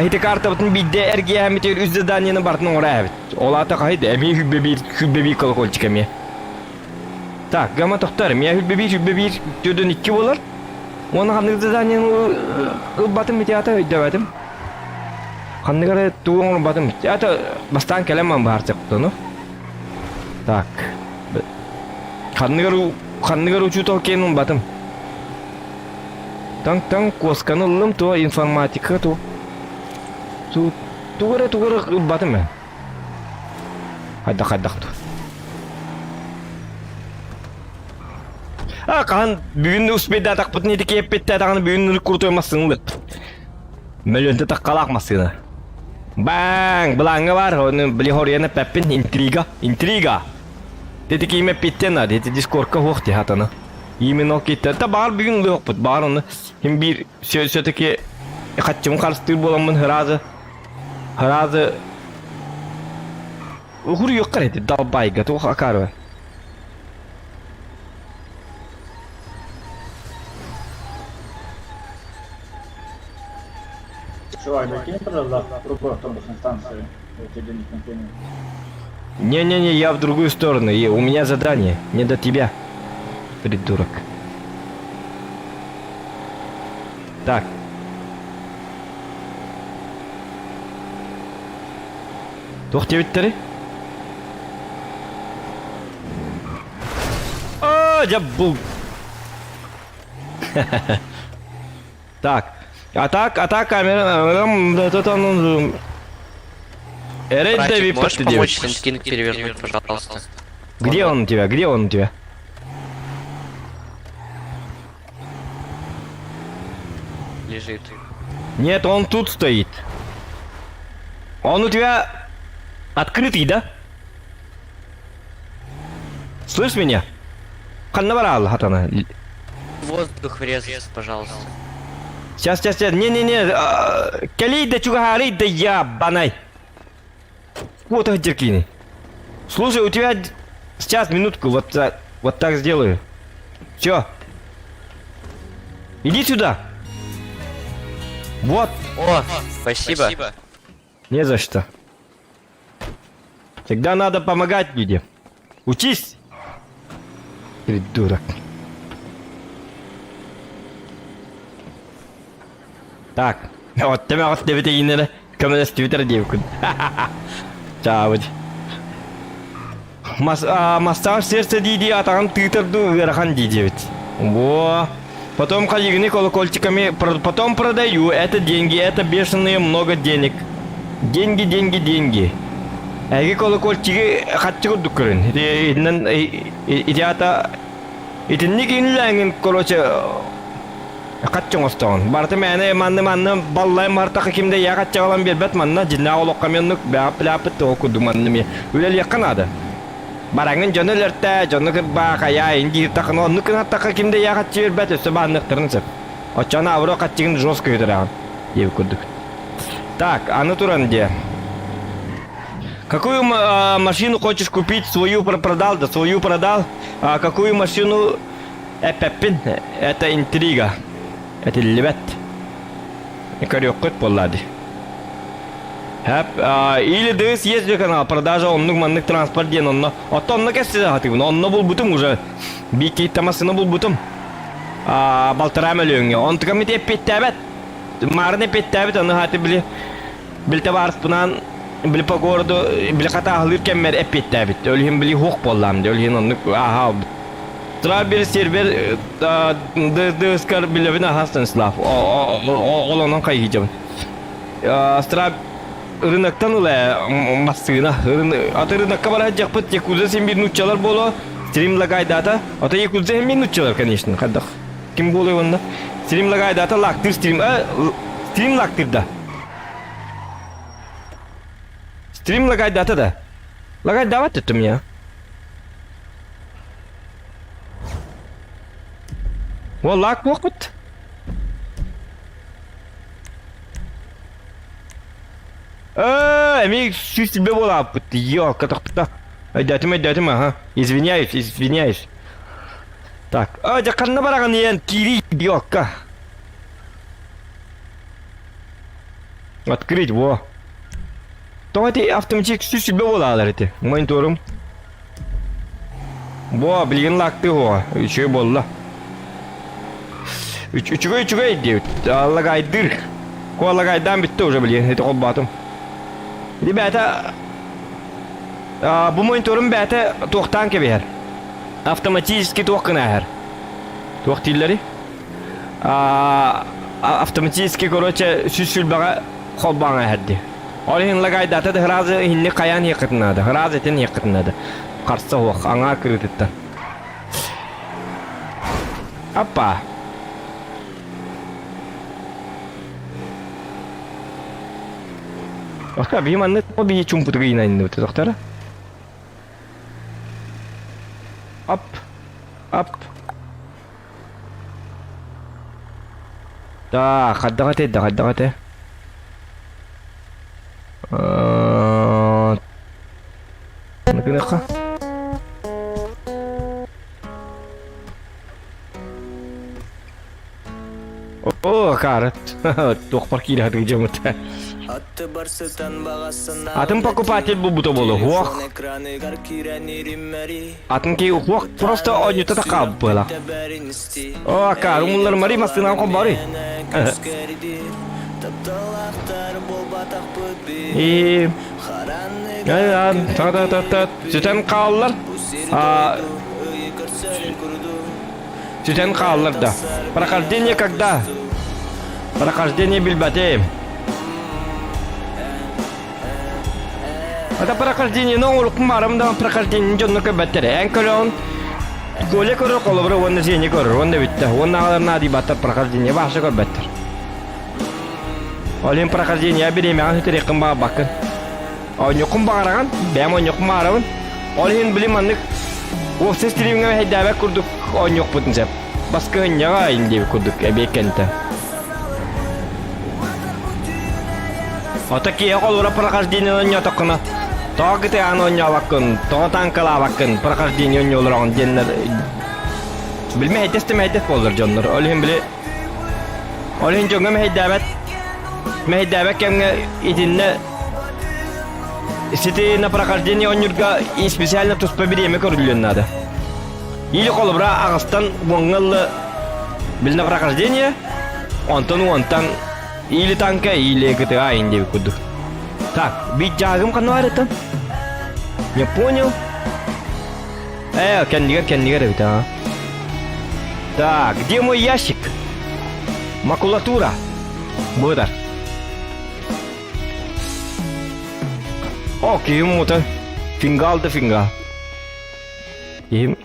хити картабытын биирдэ эргийэһэммитигэр үс заданиены бартын оҥоро эһэбит. Ол аата хаһый эмиэ хүббэ биир хүббэ биир колокольчик эмиэ. Так, гамма тохтор, эмиэ хүббэ биир хүббэ биир төрдөн икки буолар. Уонна ханнык заданиены ылбатым ити ата өйдөөбөтүм. Ханнык эрэ тугу оҥорбатым. Ата бастаан кэлэн ман баарчахтону. Так. Ханнык эрэ ханнык эрэ учуутал киэн ылбатым. Таҥ-таҥ куосканы ыллым, то информатика, то ту тугу эрэ тугу эрэ ылбатым ээ. Хайдах хайдах ту. А хаһан бүгүн успейдаатахпытын ити киэппиттээтэҕинэ бүгүн крутой массыына ылыппыт. Мөлүөнтэ таххалаах массыына. Баҥ! Былааҥҥа баар, ону били хоруйан эппэппин. Интрига, интрига! Ити киим эппиттэн наада, ити дискордка суох дии хатана. Именно ол киттэн. Та баар бүгүн ылыахпыт, баар ону ким биир все-таки хаччым харыстыыр буоламмын сразу сразу уһуруйуохха эти далбайга туох акаарбай. Чувак, закинь, пожалуйста, в другой автобусной станции. Я тебе денег накину. Не-не-не, я в другую сторону. И у меня задание. Не до тебя. Придурок. Так. Туох диэбиттэрий? А, дьэ бу. Так. А так, а так камера... Эрэй Братик, Давид можешь подтвердил. помочь Сенткинг перевернуть, пожалуйста? Где он у тебя? Где он у тебя? Лежит. Нет, он тут стоит. Он у тебя открытый, да? Слышь меня? Ханна барал, хатана. Воздух врезаться, пожалуйста. Сейчас, сейчас, сейчас. Не-не-не. Калей да чугахары да я банай. Вот это деркини. Слушай, у тебя... Сейчас, минутку, вот, так- вот так сделаю. Все. Иди сюда. Вот. О, спасибо. Не за что. Всегда надо помогать людям. Учись! Придурок. Так. Вот тебе вот тебе инere. Көмөлөс Твиттер диэбиккин. Чаабыт. Мас, а, массаж сердце дии атаҕын тыытар дуу ыарахан дии диэбит. Во. Потом хайыгыны колокольчиками потом продаю. Это деньги, это бешеные много денег. Деньги, деньги, деньги. Эги колокольчиги хатчы курдук көрүн. Итинэн ити ата итинник инлэҥин короче хатчы оҥостоҕун. Барыта мээнэ манны манны баллай мартаха кимде я хатчагалан биэрбэт манна дьиннээх олоххо меннук бэҕэп билээппит курдук манны ми үлэлиэххэ наада. Бараҥын дьону өлөртөө, дьону кырбаа, хайаа, индиир тахын оннук гынаттахха кимде я хатчы биэрбэт өссө баанныктарын сөп. Оччону авро хатчыгын жестко өтөрөҕүн диэбит курдук. Так, аны туран диэ. Какую машину хочешь купить? Свою продал, да свою продал. А какую машину эппэппин? Это интрига. Этиллибэт. Көрүөххүт буолла дии. Хэп, или дыс есть канал, продажа оннук маннык транспорт диэн онно. Оттон онно кэссе хатыгын, онно булбутум уже. Бики тамасына булбутум. Балтараа мөлүөҥҥэ. Онтукам ити эппиэттээбэт. Маарын эппиэттээбит, аны хаты били били табаарыспынаан били по городу били хатааһылыыр кэммэр эппиэттээбит. Ол иһин били хуох буоллаам дии, ол иһин оннук ааһа Трабер сервер дыскар билэбин аха Станислав. Ол онон хайыһыдьабын. Страб рыноктан ыла массыына. Аты рынокка бара дьахпыт Якудза син бир нуччалар боло. Стрим лагайдата. Ата Якудза син бир нуччалар, конечно. Хаддах. Ким болуй онна? Стрим лагайдата лактыр стрим. Стрим лактыр да. Стрим лагайдата да. Лагайдават это меня. О, лак буохпут. Э, эмиэ сүүс буолааппыт. Ёлка тохто. Өйдөөтүм, өйдөөтүм, ага. Извиняюсь, извиняюсь. Так, а, дьэ ханна бараҕын иэн киирий, ёлка. Открыть, во. Тоҕо ити автоматик сүүс буолаалар ити. Мониторум. Во, билигин лаактыы уоҕа. Үчүгэй буолла. Үчүгэй үчүгэй диэбит. Лагайдыр. Ко лагайдаан бүттэ уже билигин. Ити холбоотум. Ребята, бу мониторум бэйэтэ туохтаан кэбиһэр. Автоматически туох гына иһэр. Туох дииллэрий? Автоматически, короче, сүүс сүлбэҕэ холбоон иһэр дии. Ол иһин лагайдаата да сразу иһинник хайаан иһиэххитин наада. Сразу этин иһиэххитин наада. Харса суох, аҥаар кырыытыттан. Аппа. Оска биһи маннык биһи чумпутуга иинайныбыт доктора. Ап. Ап. Да, хайдах этэй да, хайдах этэй. Гыныха. О! Оо, акаары. Туохпар киирэ сатыы дьоммут. Атын покупатель булбута буолуо. Уох. Атын киһи уох просто оонньута да хаалбыт буолар. Оо, акаары умуллар Мари массыынаҕа холбооруй. И сүтэн хааллар. Сүтэн хааллар да. Прохождение когда? Прохождение билбэтим. Это прохождение, но уруккум барым да прохождение дьонно көрбөттөр. Эн көрөҕүн Коля көрөр холобура уонна Женя көрөр, уонна бүттэ. Уонна аҕалар наадыйбаттар прохождение баһша көрбөттөр. Ол иһин прохождение бириэмэҕин сүтэриэххин баҕарбаккын. Оонньуоххун баҕараҕын, бэйэм оонньуохпун баҕарабын. Ол иһин били маннык уопсай стримҥэ мэһэйдээбэт курдук оонньуохпутун сөп. Баскыһынньаҕа ин диэбит курдук эбиэт кэнтэ. Ото киһи холура прохождение оонньоотоххуна тоҕо кытыаҕын оонньообоккун, тоҕо танкалаабаккын, прохождение оонньуулараҕын диэннэр били мэһэйдэс да мэһэйдэс буоллар дьоннор. Ол иһин били ол иһин дьоҥҥо мэһэйдээбэт мэһэйдээбэт кэмҥэ итиннэ Сити на прохождение оонньуурга и специально туспа бириэмэ көрүллүөн наада. Или холобура аҕыстан уоҥҥа ылла били на прохождение, онтон уонтан или танка, или ГТА ин диэбит курдук. Так, бит дьаагым ханна баар этим? Не понял. Э, кэннигэр кэннигэр эбит а. Так, где мой ящик? Макулатура. Быдар. О, киһим мута. Фингал да фингал. Киһим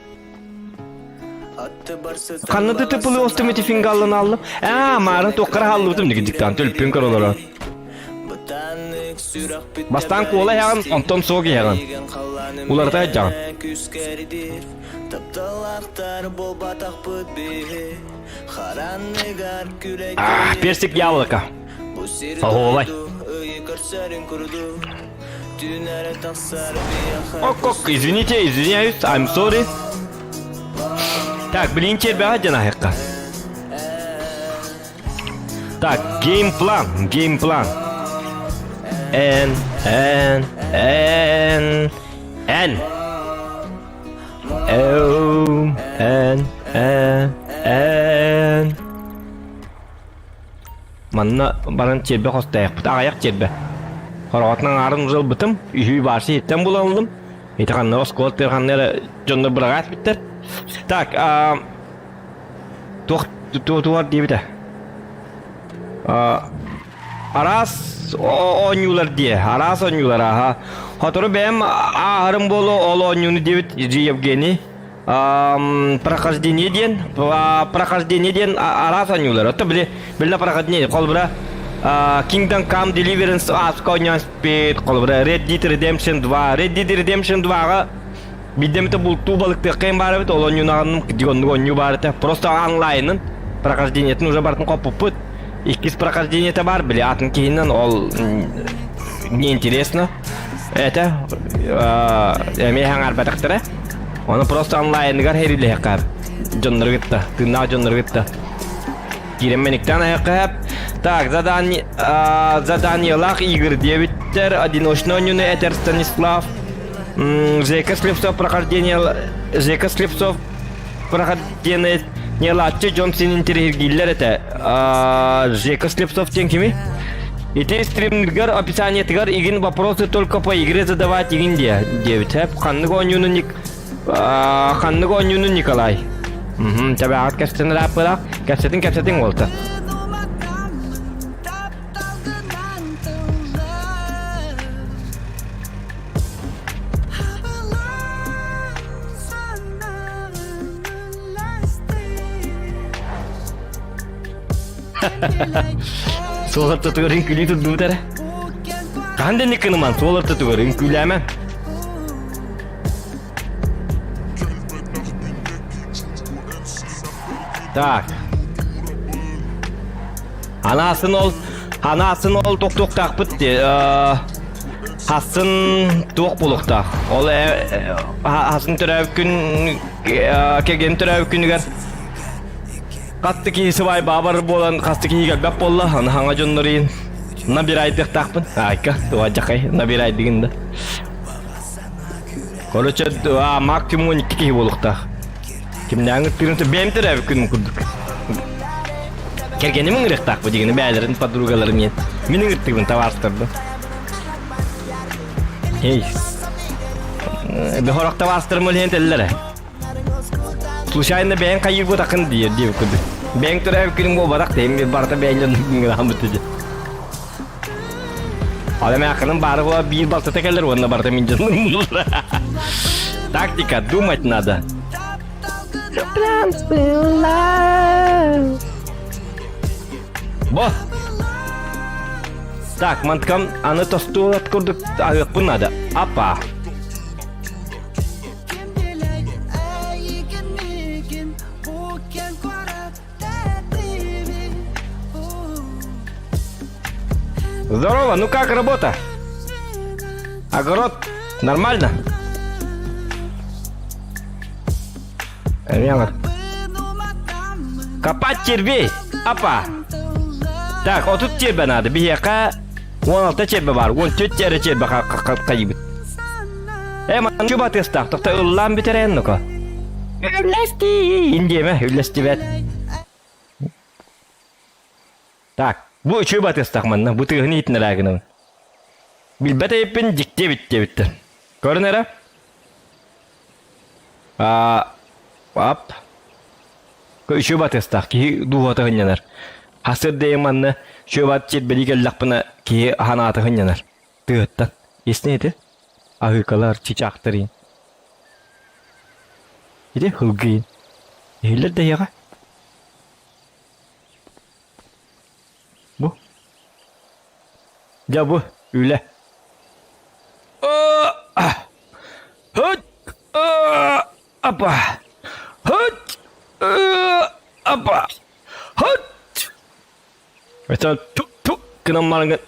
Ханна да тыпылы остум ити фингаллан аллым. Аа, маарын туоххара хааллыбытым диги диктант төлпүн көрөлөрө. Бастаан куола иһэҕин, онтон суох иһэҕин. Уларыта сылдьаҕын. Аа, персик яблоко. Оһуобай. Ок-ок, извините, извиняюсь, I'm sorry. Так, блин, чербэҕэ диэн аһыахха. Так, геймплан, геймплан. Н, Н, Н, Н. О, Н, Н, Н. Манна баран чиэрбэ хостоойохпут, аҕыйах чиэрбэ. Хороҕотунан аҥаарын уже ылбытым, үһүү баарсы иһиттэн булан ыллым. Ити ханна оскуола тыа ханна эрэ дьоннор быраҕаат биттэр. Так, а, туох туох диэбитэ? А, араас оонньуулар диэ, араас оонньуулар аха. Сотору бэйэм ааһарым буолуо ол оонньууну диэбит Евгений. Прохождение диэн прохождение диэн араас оонньуулар. Оттон били били прохождение холобура Kingdom Come Deliverance ааска оонньоон испит холобура Red Dead Redemption 2 Red Dead Redemption 2-га биирдэ эмитэ бултуу балыктыахха баар эбит ол оонньуунаҕын оннук оонньуу баар этэ просто онлайнын прохождениетын уже барытын хоппуппут иккис прохождениета бар били атын киһинэн ол неинтересно это эмиэ хаҥарбатахтара Ону просто онлайныгар хэрилиэххэ дьоннору кытта, тыыннаах дьоннору кытта. Киирэн мэниктэн айахха Так, задание, заданиелаах игр диэбиттэр. Одиночный оонньууну этэр Станислав. Жека Слепцов прохождение Жека Слепцов прохождение нелааччы дьон син интириһиргииллэр этэ. Жека Слепцов диэн кими? Ити стримнигар описаниетыгар игин вопросы только по игре задавать игин диэ диэбит. Ханнык оонньууну Ник ханнык оонньууну Николай? Мм, табаҕыт кэпсэтин ырааппыра. Кэпсэтин кэпсэтин уолта. Суол ортотугар үҥкүүлүү турдубут эрэ. Хаһан да инник гыныман, суол ортотугар үҥкүүлээмэ. Так. Анасын ол, анасын ол тохтуохтаахпыт дии. Хасын туох буолуохтаах. Ол хасын төрөөбүт күн кэргэн төрөөбүт күнүгэр. Хатты киһи сыбай баабар буолан хасты киһи кэлбэт буолла, аны хаҥа дьоннорун набирайдыахтаахпын. Айка, туа дьахай, набирайдыгын да. Короче, а, максимум 12 киһи буолуохтаах. Кимнээҥ ыттыырын бэйэм төрөөбүт күнүм курдук. Кэргэним ыҥырыахтаахпын дигини бэйэлэрин подругаларын иэн. Мин ыҥыртыыбын табаарыстарбын. Эй, бөхөрөх табаарыстарым үлэһин тэллэрэ. Случайно бэйэҥ хайыырбытаххын диир диэбит курдук. Бэйэҥ төрөөбүт күнүҥ буолбатах тэйим барыта бэйэҥ дьонуҥ дии. Ал эмээххинин баары була биир балтата кэлэр уонна барыта мин дьонум Тактика, думать надо. Бо! Так, манткам аны тостуот курдук аһыахпын надо. Апа! Здорово, ну как работа? Огород нормально? Эмиэ Копать червей! Апа! Так, 30 червя надо. Биһиэхэ 16 червя бар. 14 эрэ червя хайыбыт. Э, манчу батыастаах, тохто ыллаан бүтэрэн ну-ка. Үллэстиин диэмэ, үллэстибэт. Так, бу үчүгэй батыастаах манна, бу тыаһын иһитинэрээ гынабын. Билбэт эбиппин, дьикти эбит диэбиттэр. Көрүн эрэ. А, ап. Үчүгэй батыастаах, киһи дууһата сынньанар. Хасыр дэйим манна үчүгэй бат чирбэлии кэллэхпинэ киһи ханаата сынньанар. Тыаһыттан. Ясный ити? Аһыыкалар, чычаахтар иин. Ити һылгыйын. Иһиллэр да эһиэхэ? Бу. Дьэ бу үлэ. Апа. Апа. Это ту-ту гынан баран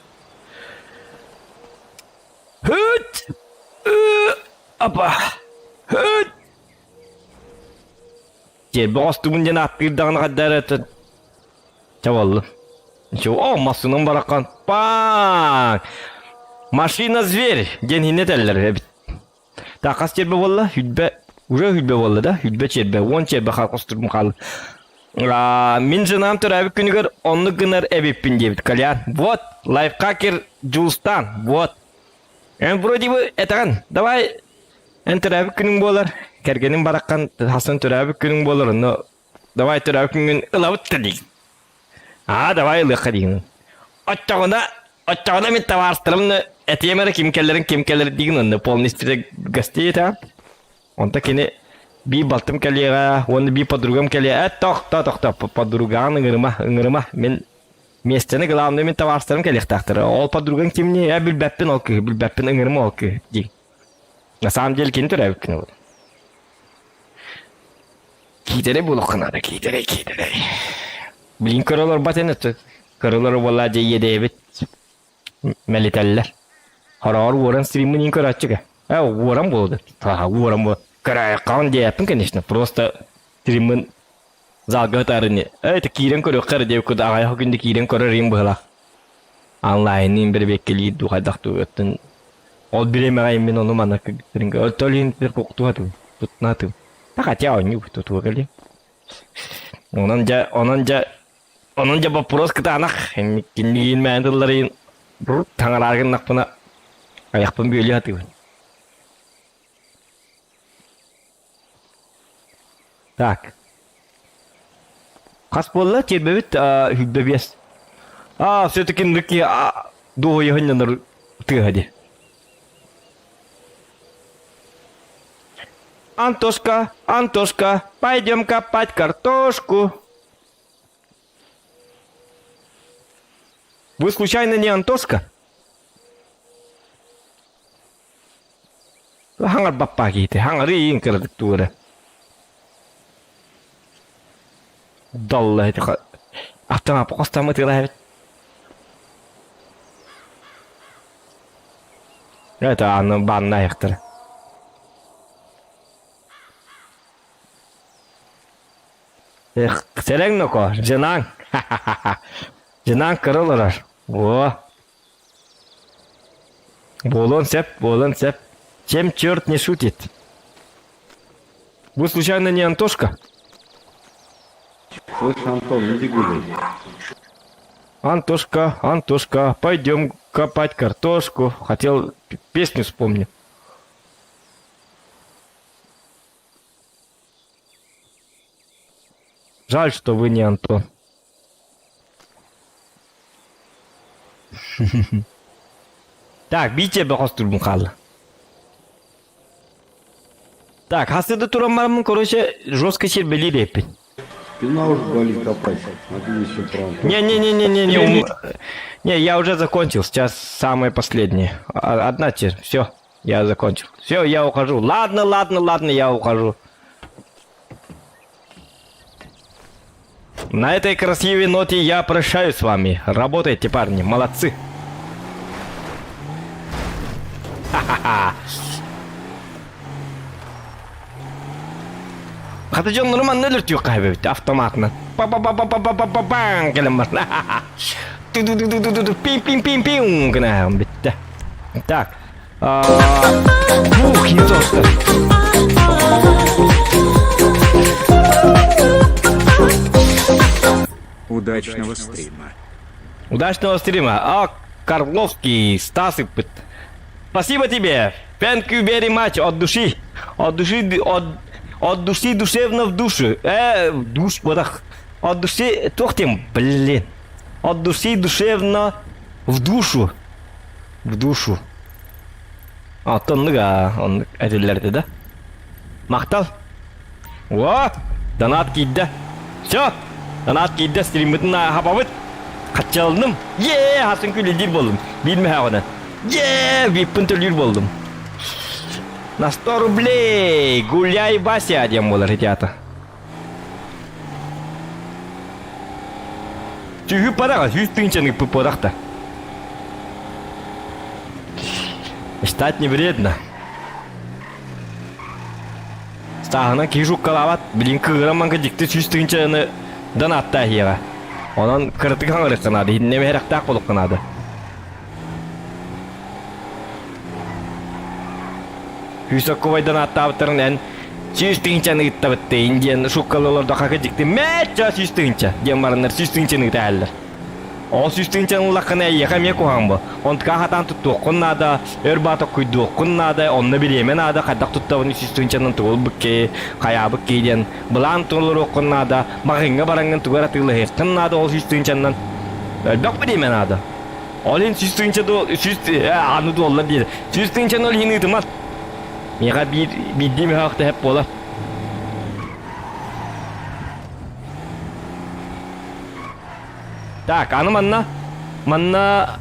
Хөт! Апа! Хөт! Дьэ, боҕостубун диэн ааттыыр даҕаны хайдара это Чабаллы. О, массыынан баракан. Паак! Машина зверь диэн хинне этэллэр эбит. Так, хас чиэрбэ буолла? Хүлбэ, уже хүлбэ буолла да? Хүлбэ чиэрбэ, уон чиэрбэ хостурбун хаалла. Мин женам төрөөбүт күнүгэр оннук гынар эбиппин диэбит Колян. Вот, лайфхакер Дьулустаан, вот. Эн вроде бы этэҕин, давай эн төрөөбүт күнүҥ буолар, кэргэниҥ бараххан хасан төрөөбүт күнүҥ буолар, онно давай төрөөбүт күҥҥүн ылабыт да диигин. Аа, давай ылыахха диигин. Оччоҕуна, оччоҕуна мин табаарыстарым этиэм эрэ ким кэлэрин, ким кэлэр диигин онно полный список гостей этэ. Онто кини биир балтым кэлиэҕэ уонна биир подругам кэлиэ. Э, тохто, тохто, подругаҕын ыҥырыма, ыҥырыма. Мин миэстэни главный мин табаарыстарым кэлиэхтээхтэр. Ол подругаҥ кимний? Э, билбэппин ол кыыһы, билбэппин, ыҥырыма ол кыыһы дии. На самом деле кини төрөөбүт күнэ буолар. Киитэрэй буолуохха наада, киитэрэй, киитэрэй. Билин көрө олорбот эн көрөлөр буоллаа дьэ иэдэйэбит мэлитэллэр. Хороҕор уоран стриммин иин көрөөччүгэ. Э, уоран буолду. Ха, уоран буол. Көрөөйөххөн диэппин, конечно. Просто стриммин залга ытаарыны. Э, это киирэн көрүөххэ эрэ диэбит курдук аҕайах күндэ киирэн көрөр иин быһылаах. Онлайнын бэрэбиэккэлиир дуу хайдах дуу өттүн ол бириэмэҕэ мин ону манна кыттырын өлтөл куктуһатым туттунатым. Да хотя оонньуу тутуга кэлиэм. Онон дьэ, онон дьэ, онон дьэ боппуруос кытаанах. Кинигиин мээн тылларыйын таҥараары гыннахпына айахпын бүөлүү сатыыбын. Так. Хас буолла? Тиэрбэбит хүлбэ биэс. А, все-таки нырки дуоһуйа тыаһа дии. Антошка, Антошка, пойдем копать картошку. Вы случайно не Антошка? Хаҥарбаппаа киһити, хаҥарыы кыратык туора. Далла ити автомат хостаммыт ыла эбит. Это аны банна айахтара. Эх. Сэлэҥ ноко, дьынаҥ. Дьынаҥ кыра олорор. О. Буолуон сөп, буолуон сөп. Чем черт не шутит? Вы случайно не Антошка? Слышь, Антон, иди гуляй. Антошка, Антошка, пойдем копать картошку. Хотел песню вспомню. Жаль, что вы не Антон. Так, Витя бөҕөстүүрбүн хаалла. Так, хасыда туран бараммын, короче, жестко сирбэлиир эппин. Спина уж болит копать. А ты еще про Антошку. Не-не-не-не-не, не, я уже закончил, сейчас самое последнее. Одна теперь, все, я закончил. Все, я ухожу. Ладно, ладно, ладно, я ухожу. На этой красивой ноте я прощаюсь с вами. Работайте, парни, молодцы. Ха-ха-ха. Хата дьоннорум анна өлөртүөх хаһыбыт автоматынан. Па-па-па-па-па-па-па-паң кэлэн бар. Ту-ду-ду-ду-ду-ду пим-пим-пим-пим гына бүттэ. Так. Фух, не то что. Удачного стрима. Удачного стрима. А, Карловский, Стас ыппыт. Спасибо тебе. Thank you very much от души. От души, от, от души душевно в душу. Душ, вот От души, тохтем, блин. От души душевно в душу. В душу. Оттон оннук этиллэрдэ да. Махтал. О, донат киирдэ. Все, донат киирдэ, стриммытын хапабыт. Хаччалыным. Е, хасын күлүдир болдум. Биир мөһөҕүнэн. Е, виппын төлүүр болдум. На 100 рублей! Гуляй, Вася, диэн буолар ити Түһү параҕа, сүүс тыһыынчаны ыппыт да. Считать не вредно. Стааһынан киһи шуккалаабат, билин кыыгыран манка дьикти 100 тыһыынчаны донаттаа иһиэҕэ. Онон кыратык хаҥырыахха наада, иһиннэ эрэхтээх буолуохха наада. Күүс донаттаабыттарын эн 100 тыһыынчаны ыыттабыттыын диэн шуккалы олордохха дьикти мээччэ 100 тыһыынча диэн бараннар 100 тыһыынчаны ыытаһаллар. Ол 100 тыһыынчаны ыллаххына эйиэхэ эмиэ куһаҕан бу. Онтука хатаан туттуоххун наада, өр баата куйдуоххун наада, онно бириэмэ наада, хайдах туттабын 100 тыһыынчанан тугу ылбыт киһи, хайаабыт киһи диэн былаан толоруоххун наада, маҕаһыыҥҥа бараҥҥын тугу эрэ атыылаһыаххын наада ол 100 тыһыынчанан. Элбэх бириэмэ наада. Ол иһин 100 тыһыынча дуол, сүүс аны дуоллар диир. 100 тыһыынчаны ол иһин ыытымас. Миэхэ биир биирдии мөһөөх тэһэп буолар. Так, аны манна манна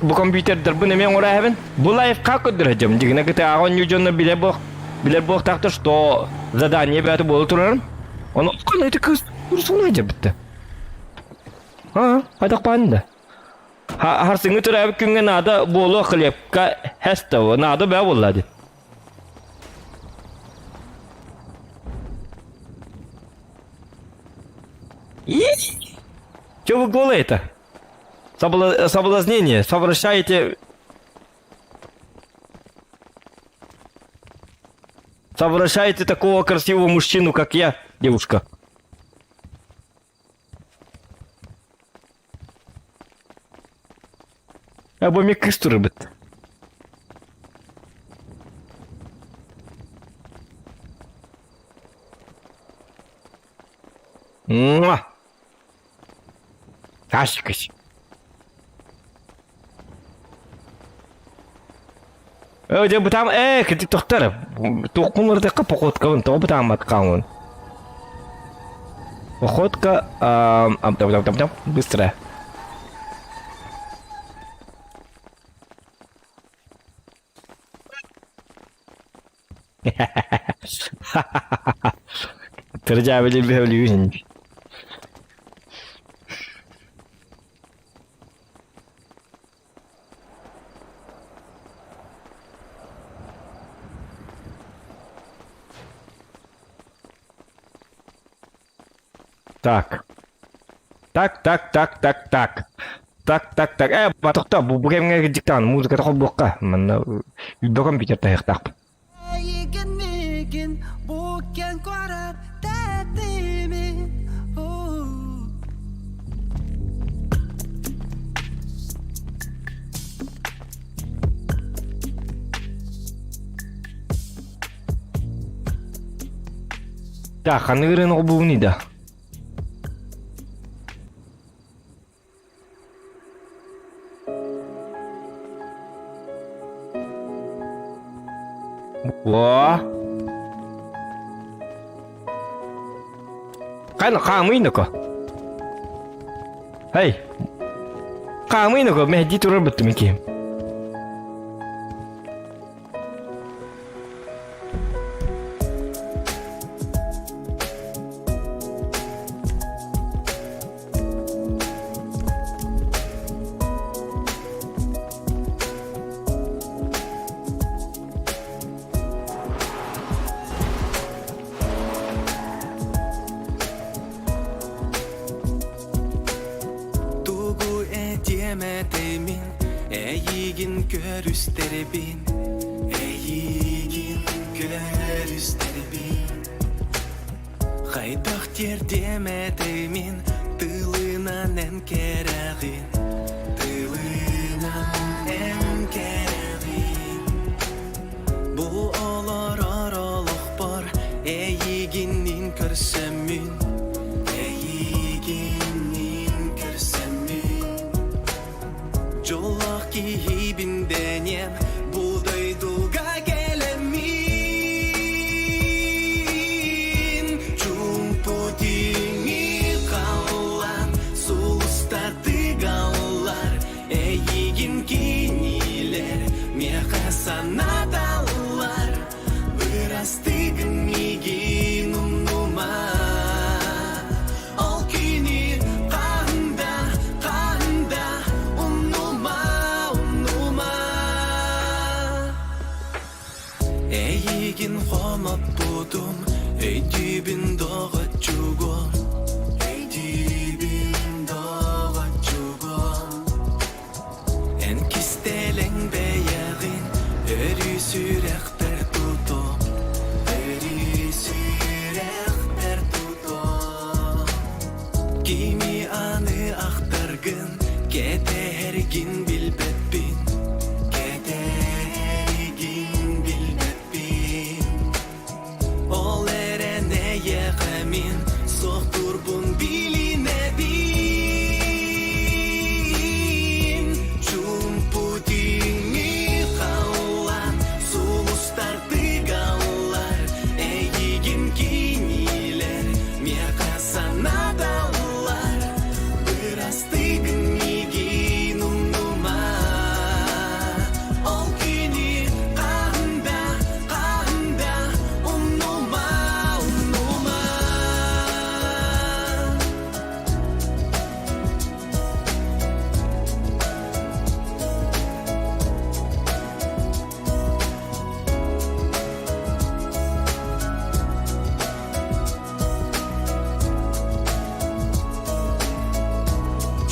бу компьютердарбын эмиэ оҥоро эһэбин. Бу лайфхак көрдөрө Дьигинэ кытааҕы оонньуу дьонно билэр буох билэр буохтаахтар, что задание бэйэтэ буола турарын. Ону ити кыыс турсуна дьабытта. А, хайдах баан да. Харсыҥҥы төрөөбүт күҥҥэ наада буолуо хлебка хэс того наада бээ буолла дии. Че вы голые это? Соблазнение. Совращаете... Совращаете такого красивого мужчину, как я, девушка. Або ми кыс турбут. Муа! Ташкась. Э, дьэ бытаам ээ кырдьык тохтор. Туохпун ырытыахха походкабын тоҕо бытааммат хаалын. Походка там быстро. Тырдьаабили бөһөлүүһүн. Так. Так, так, так, так, так. Так, так, так. Э, батохто, бу бу кэмҥэ диктант музыката холбуохха. Манна үйбэ компьютер таһыахтаахпын. Эйигин миигин бу кэн куорат тэтимин Так, ханнык ырыаны холбуубун да? Во! Хайна хаамыйныко. Эй! Хаамыйныко, мэһдии турар быттым киһим. Тугу этиэм этэй мин Эйигин көрүстэрбин Эйигин көрүстэрбин Хайдах тиэрдиэм этэй мин Тылынан эн кэрэҕин Тылынан эн кэрэҕин Бу олорор олохпор Эйигиннин көрсөммүн Эйигиннин көрсөммүн Дьоллоох киһибин дэниэм Бу дойдуга кэлэммин Чуумпу тииҥи халлаан Сулустар тыгаллар Эйигин кинилэр Миэхэ санаталлар Бырастыгын миигин умнума Ол күнү ханда, ханда Умнума, умнума Эйигин хомоппутум Өйдүүбүн доҕоччугум Өйдүүбүн доҕоччугум Эн кистэлэҥ бэйэҕин Өрүү сүрэхпэр тутуом Өрүү сүрэхпэр тутуом Кими аны ахтаргын Кэтэһэргин билбэппин Кэтэһэргин билбэппин Ол эрэн эйиэхэ мин суохтуурбун билинэбин Чуумпу түүҥҥү халлаан сулустар тыгаллар Эйигин кинилэр миэхэ санаталлар Бырастыгын миигин умнума Ол күнү хаһан да, хаһан да умнума, умнума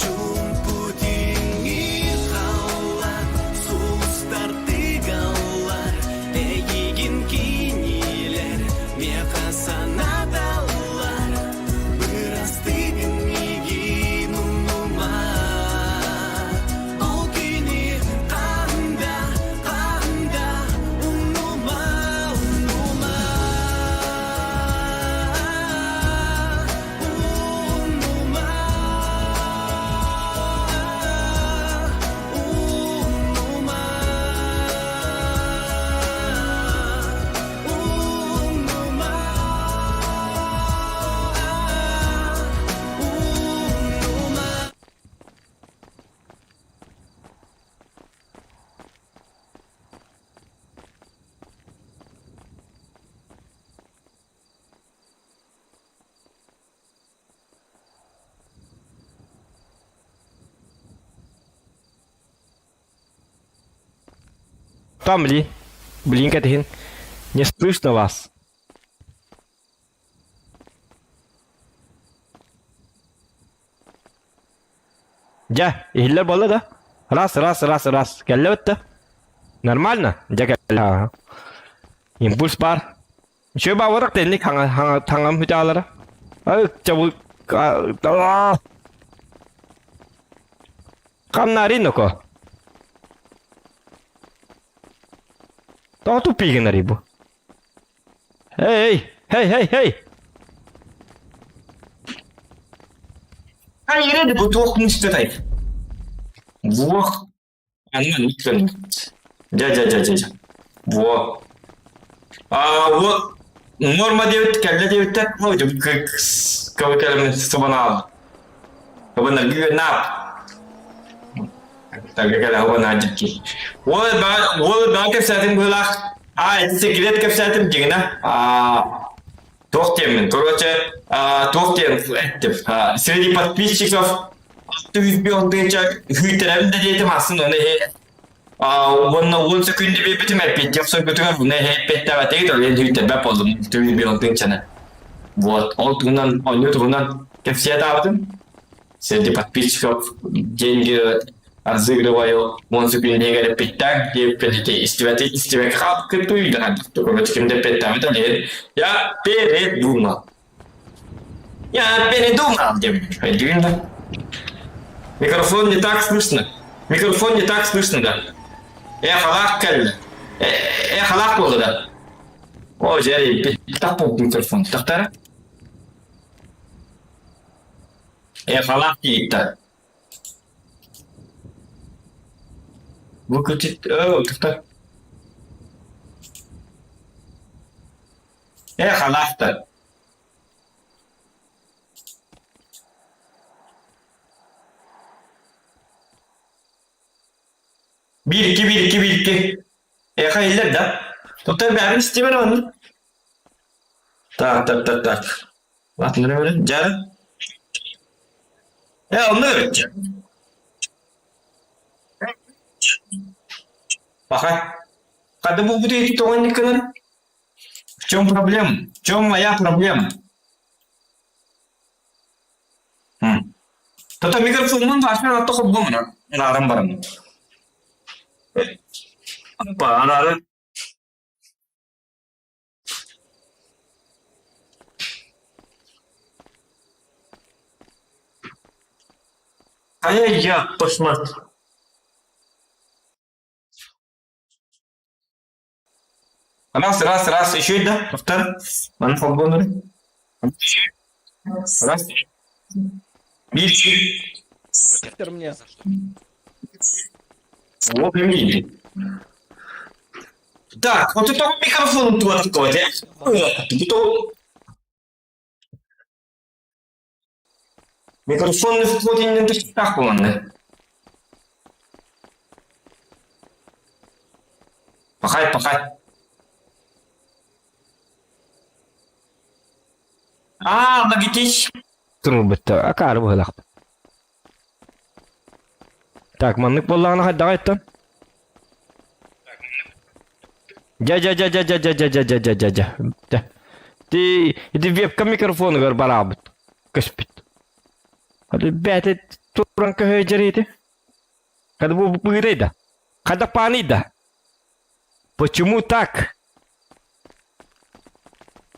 Чуумпу түүҥҥү халлаан сулустар тыгаллар Эйигин кинилэр миэхэ санаталлар Бырастыгын миигин умнума Ол күнү хаһан да, хаһан да умнума, умнума Умнума, умнума, умнума, умнума. Там ли? Блин, Катин. Не слышно вас. Дьэ, иһиллэр буолла да? Раз, раз, раз, раз. Кэллэ бытта. Нормально? Дьэ кэллэ. Импульс бар. Үчүгэй баабырах тэнник хаҥам бүтаалара. Хамнаарин ноко. Тоҕо туппиигин бу? Эй, эй, эй, эй! Хайыр бу туох мустатай? Буох Анна Никон. Дьэ, дьэ, дьэ, дьэ, дьэ. Во. А, вот норма диэбит кэллэ диэбиттэр. Ну, кого кэлэмин субанаал. Кабына наап. Тага кэлэ хабана дьикки. Уол ба уол ба кэпсээтим быһыылаах. А, ити секрет кэпсээтим дьиҥинэ. А, туох диэммин. Короче, туох диэн эттим. Среди подписчиков 601 тыһыынча күүттэрэбин да диэтим ахсын оны иһи уонна уон сөкүүндэ биэрбитим эппиэттиэх сойбутугар уна иһи эппиэттээбэтигит ол иһин күүттэрбэт буоллум 601 тыһыынчаны вот ол туһунан оонньуу туһунан кэпсиэ таабытым среди подписчиков деньги разыгрываю уон сөкүүндэ эппиэттээх диэбиппин ити истибэти истибэккэ хаалбыккын да короче ким да эппиэттээбит ол иһин я передумал Я передумал, диэн. Микрофон не так слышно. Микрофон не так слышно, да. Э, халаах кэллэ. Э, халаах буолла да. О, дьэ, так буолбут микрофон. Тахтара. Э, халаах тиийдэ. Выключить... Э, тахтар. Э, халаахтар. Биир икки биир икки биир икки. Эхо иһиллэр да? Доктор бэйэбин истибэр онно. Так, так, так, так. Атын эрэ Дьара. Э, онно эбит. Паха. Хада булбут эти тоҕо гынан? В чем проблема? В чем моя проблема? Тото микрофонун башынан атта холбомуна. Арам барам. Анары. Ая я пошла. Раз, раз, раз, еще да, повтор. Маны холбонур. Раз. Биир. мне. Вот и Так, вот это микрофон туатко, да? Микрофон входит не так он. Пахай, пахай. А, Логитич. Турбутта, акаары быһылаах. Так, маннык буоллаҕына хайдаҕа айттан? Дьэ дьэ дьэ дьэ дьэ дьэ дьэ дьэ дьэ дьэ дьэ дьэ. Ти ити вебка микрофонугар бараабыт. Көспүт. Хады бэти туран көһө дьэриити. Хады бу быырай да. Хада паный да. Почему так?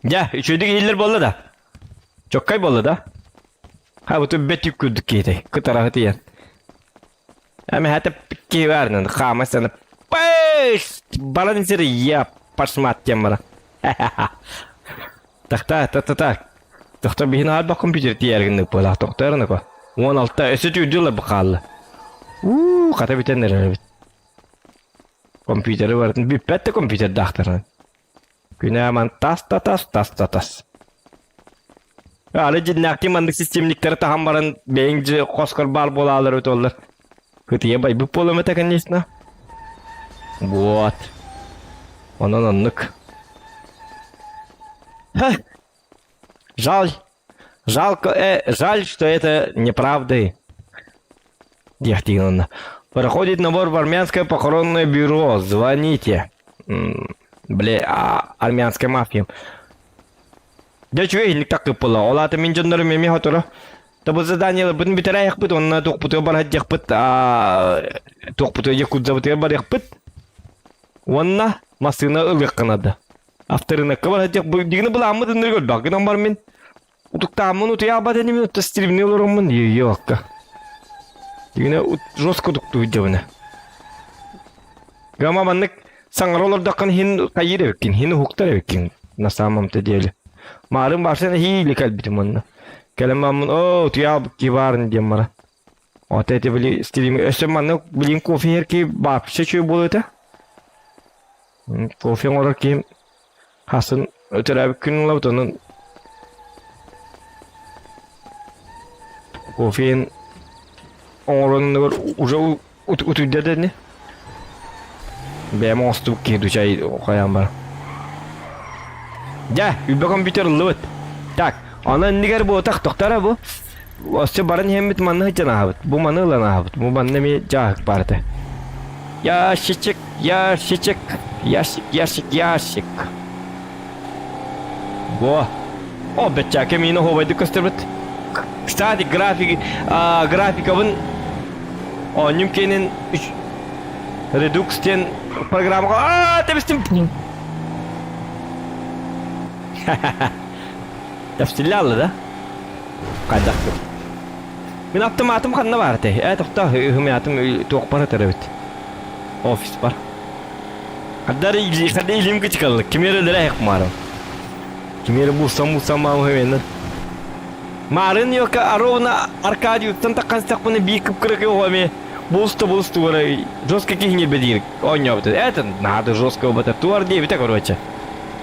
Дьэ, үчүгэйдик иһиллэр буолла да? Чоккай буолла да? Ха, бу бэт күрдүк киһитэй, кытараһы тиийэн. Эмэһэтэ киһи баарынан хаама сана пэш баран сир я пашмат диэн бара. Так так так так. Тохтор биһин аалба компьютер тиийэргин буолаах тохторунако. 16 өссө түүрдүлэр бу хаалла. Уу, хата бүтэн эрэр эбит. Компьютеры барытын бүппэт да компьютердаахтарынан. Күнэ тас та тас тас та тас. Аны дьиннээхтии маннык системниктары таһан баран бэйэҥ дьи хоскор баар буолаалар өтөллөр. Кытыйа байбыт буолуом этэ, конечно. Вот. Онон оннук. Ха! Жаль. Жалко, жаль, что это неправда. Диэхтиин Проходит набор в армянское похоронное бюро. Звоните. Бля, а, армянская мафия. Дьэ үчүгэй иһинник таккыппыла. Ол аата мин дьоннорум эмиэ хоторо. Та бу заданиеларбытын бүтэрээйэхпит уонна туохпутугар барыһаддьахпыт туохпутугар якутзабытыгар барыахпыт уонна массыына ылыахха наада. Авторынакка барыһаддьах бу дигини былааммыт ынырык өлбөх гынан бар мин утуктааммын утуйаабат инибин утта стримни олороммун йокка. Дигини жестко утуктуу Гама маннык саҥара олордоххун иһин хайыыр эбиккин, иһин уһуктар эбиккин на самом-то деле. Маарым барсан эһиили кэлбитим онно. Кэлэн бараммын, оо, утуйаабыт киһи баарын диэн бара. Вот эти были стримы. Өссө маннык билин кофе иһэр киһи вообще үчүгэй буолуо этэ. Кофе оҥорор киһим хасын төрөөбүт күн ылабыт, онон кофеин оҥоронугар уже утуйда да ини. Бэйэм оҥостубут киһи дучай хайаан бар. Дьэ, үбэ компьютер ыллыбыт. Так, аны иннигэр буотах тохтара бу. Өссө баран иһэммит манна сылдьан ааһабыт. Бу маны ылан ааһабыт. Бу манна эмиэ дьааһык баар этэ. Ящичек, ящичек, ящик, ящик, ящик. Во. О, бэччээкэ миин оһуобайдык көстөрбүт. Кстати, график, а, графикабын оонньум киэнин Redux диэн программаҕа аа тэбистим. Тэпсиллэ да? Хайдах Мин автоматым ханна баар этэй? Ээ, тохтоо, ыһымятым туохпар ытар эбит. Офиспар. Хаддар хадда илим кычыкаллык. Ким эрэ өлөрө айах маарым. Ким эрэ булсам булсам маамы хэмэннэн. Маарын йока ровно Аркадиуттан таххан стэхпына биир кып-кыракый оҕо эмиэ булуста булусту гора жестко киһини бедиир оонньообут. Это надо жестко убата туар диэбитэ короче.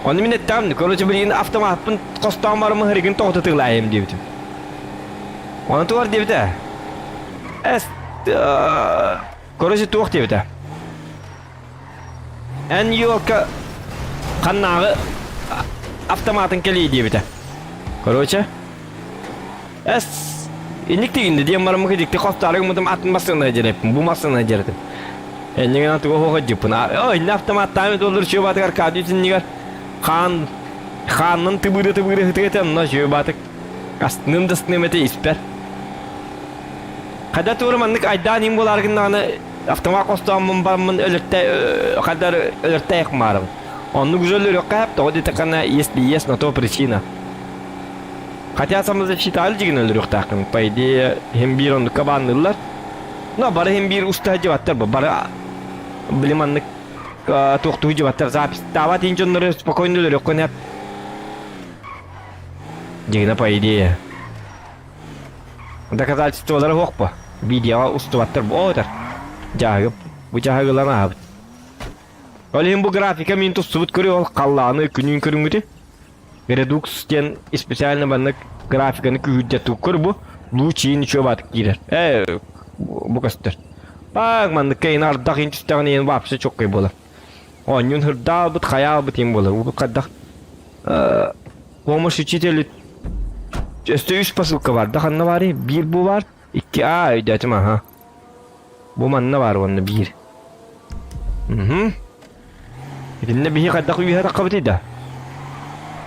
Ону мин эттэҕим, короче билигин автоматпын хостоон барымы хырыгын тоҕото тыглаайым диэбитим. Ону туар диэбитэ. Эс короче туох диэбитэ. Эн елка ханнааҕы автоматын кэлии диэбитэ. Короче, эс инник тигинди диэн бараммыка дикти хостаары гыммытым атын массыына дьэрэппин, бу массыына дьэрэтим. Эннигин туга хоха дьыппын. О, инне автоматтаами доллар чүө батык Аркадий тиннигэр хаан хааннан тыбыыры тыбыыры хытыгата онно чүө батык астыным да астыным этэ испэр. Хада туора маннык айдаан им буолаар гыннаҕына автомат хостооммун бараммын өлөртө хадар өлөртөөх маарым. Оннук уже өлөрүөххэ сөп, тоҕо диэтэххинэ если есть на то причина. Хотя самозащита дьигин өлөрүөхтээххин. По идее, иһин биир оннукка баанныыллар. Но бары иһин биир уста дьыбаттар бу. Бары били маннык туохтуу дьыбаттар. Запись таабат иһин дьоннору спокойно өлөрүөххүн сөп. Дьигинэ по идее. Доказательстволара суох бу. Видеоҕа устубаттар бу. Оо, этэр. Дьааһыгым. Бу дьааһыгы ылан ааһабыт. Ол иһин бу графика мин тустубут көрүү ол халлааны күнүн көрүҥүтү. Redux диэн специально маннык графиканы күүһүрдэ көр бу луч ничего баатык киирэр. Э, бу көстөр. Паак маннык кэйин ардах ин түстэҕин иһин вообще чоккай буолар. Оонньуун хырдаалбыт, хайаалбыт иһин буолар. Бу хайдах помощь учителю өстө үс посылка бар да ханна баарый? Биир бу бар, икки а өйдөөтүм аха. Бу манна бар уонна биир. Угу. Итиннэ биһи хайдах үөһэ таххабытый да?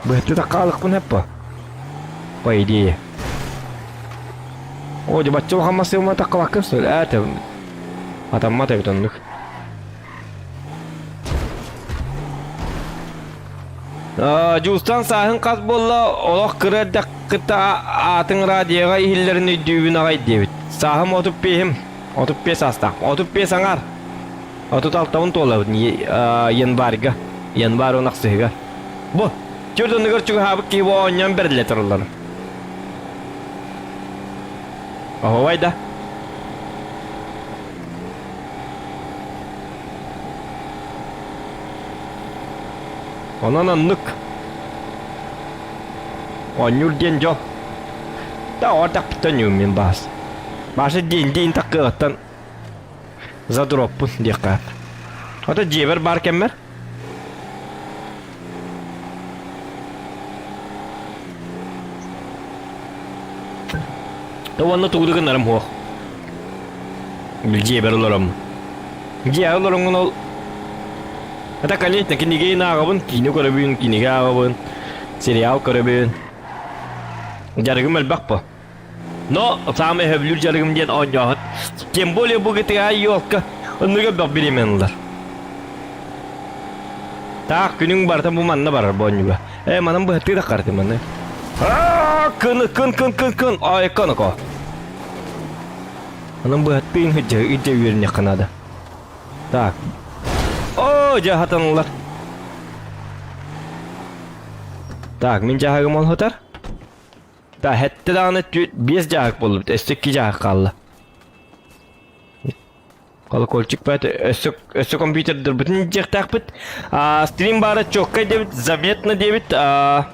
Быһытты таххаалыкпын хэппа. По идее. О, дебатчы улахан массыыма таххабаккын что ли? Ээ, атаммат эбит оннук. Дьуустан сааһын хас буолла, олох кыра эрдэххитэ аатыҥ радиоҕа иһиллэрин өйдүүбүн аҕай диэбит. Сааһым 35-им, 35 саастаах. 35 аҥаар. 36-бын туолабын январьга. Январь он ахсыһыгар. Бу, түөрт оннугар чугаһаабыт киһи бу оонньоон бэриллэ тураллар. Оһуобай да. Онон оннук. Оонньуур диэн дьол. Да оордахпыттан ньуум мин баас. Баша диин диин таккыаҕыттан задроппун диэххэ. Ото дьиэбэр баар кэммэр Уонна тугу да гынарым суох. Дьиэбэр олороммун. Дьиэҕэ олороҥҥун ол Это, конечно, кинигэйин ааҕабын, киинэ көрөбүн, кинигэ ааҕабын, сериал көрөбүн. Дьарыгым элбэх бу. Но саамай сөбүлүүр дьарыгым диэн оонньооһун. Тем более бу GTA елка оннуга бөх бириэмэн ылар. Таах күнүҥ барыта бу манна барар бу оонньууга. Э манан быһаттыы да харты манна. Аа кын кын кын кын кын ай кын ко. Анан быһаттыын хыдьа ыдьа үөрүнүөххэ наада. Так. О, дьэ хатанылар. Так, мин дьаһагым ол хатар. Да, хэттэ даҕаны биэс дьаһак буоллубут, өссө икки дьаһак хаалла. Колокольчик баат өссө өссө компьютердэрбитин дьиэхтээхпит. А, стрим баара чоккай диэбит, заметно диэбит. А,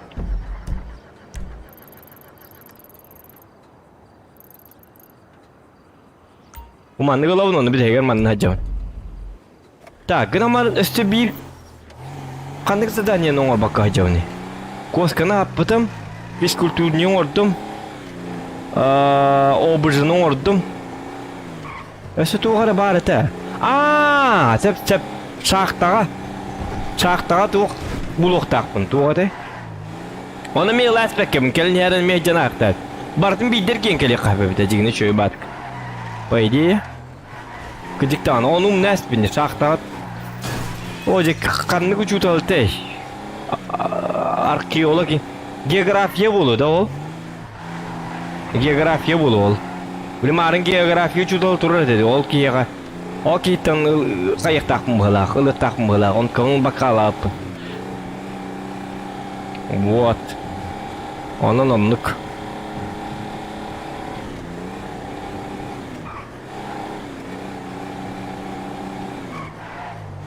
Маннык ылабын, ону бүтэһигэр манна сылдьабын. Так, гынан өссө биир ханнык заданиены оҥорбокко сылдьабыный? Куосканы аппытым, физкультурнай оҥордум, обыжыны оҥордум. Өссө туох эрэ баар этэ. Аа, сөп сөп шахтаҕа шахтаҕа туох булуохтаахпын туох этэй? Ону эмиэ ылааспэккэбин кэлин иһэрин эмиэ дьон аахтаат. Барытын биирдэр киэн кэлиэххэ сөп эбит дьигинэ үчүгэй баатык. По идее. Кыдьыктаан, ону умнааспин шахтаҕа О, дьэ ханнык учуутал этэй? Археолог география буолуо да ол? География буолуо ол. Били маарын география учуутала турар этэ ол киһиэхэ ол киһиттэн хайыахтаахпын быһыылаах, ылыахтаахпын быһыылаах, онтон бакаалааппын. Вот. Онон оннук.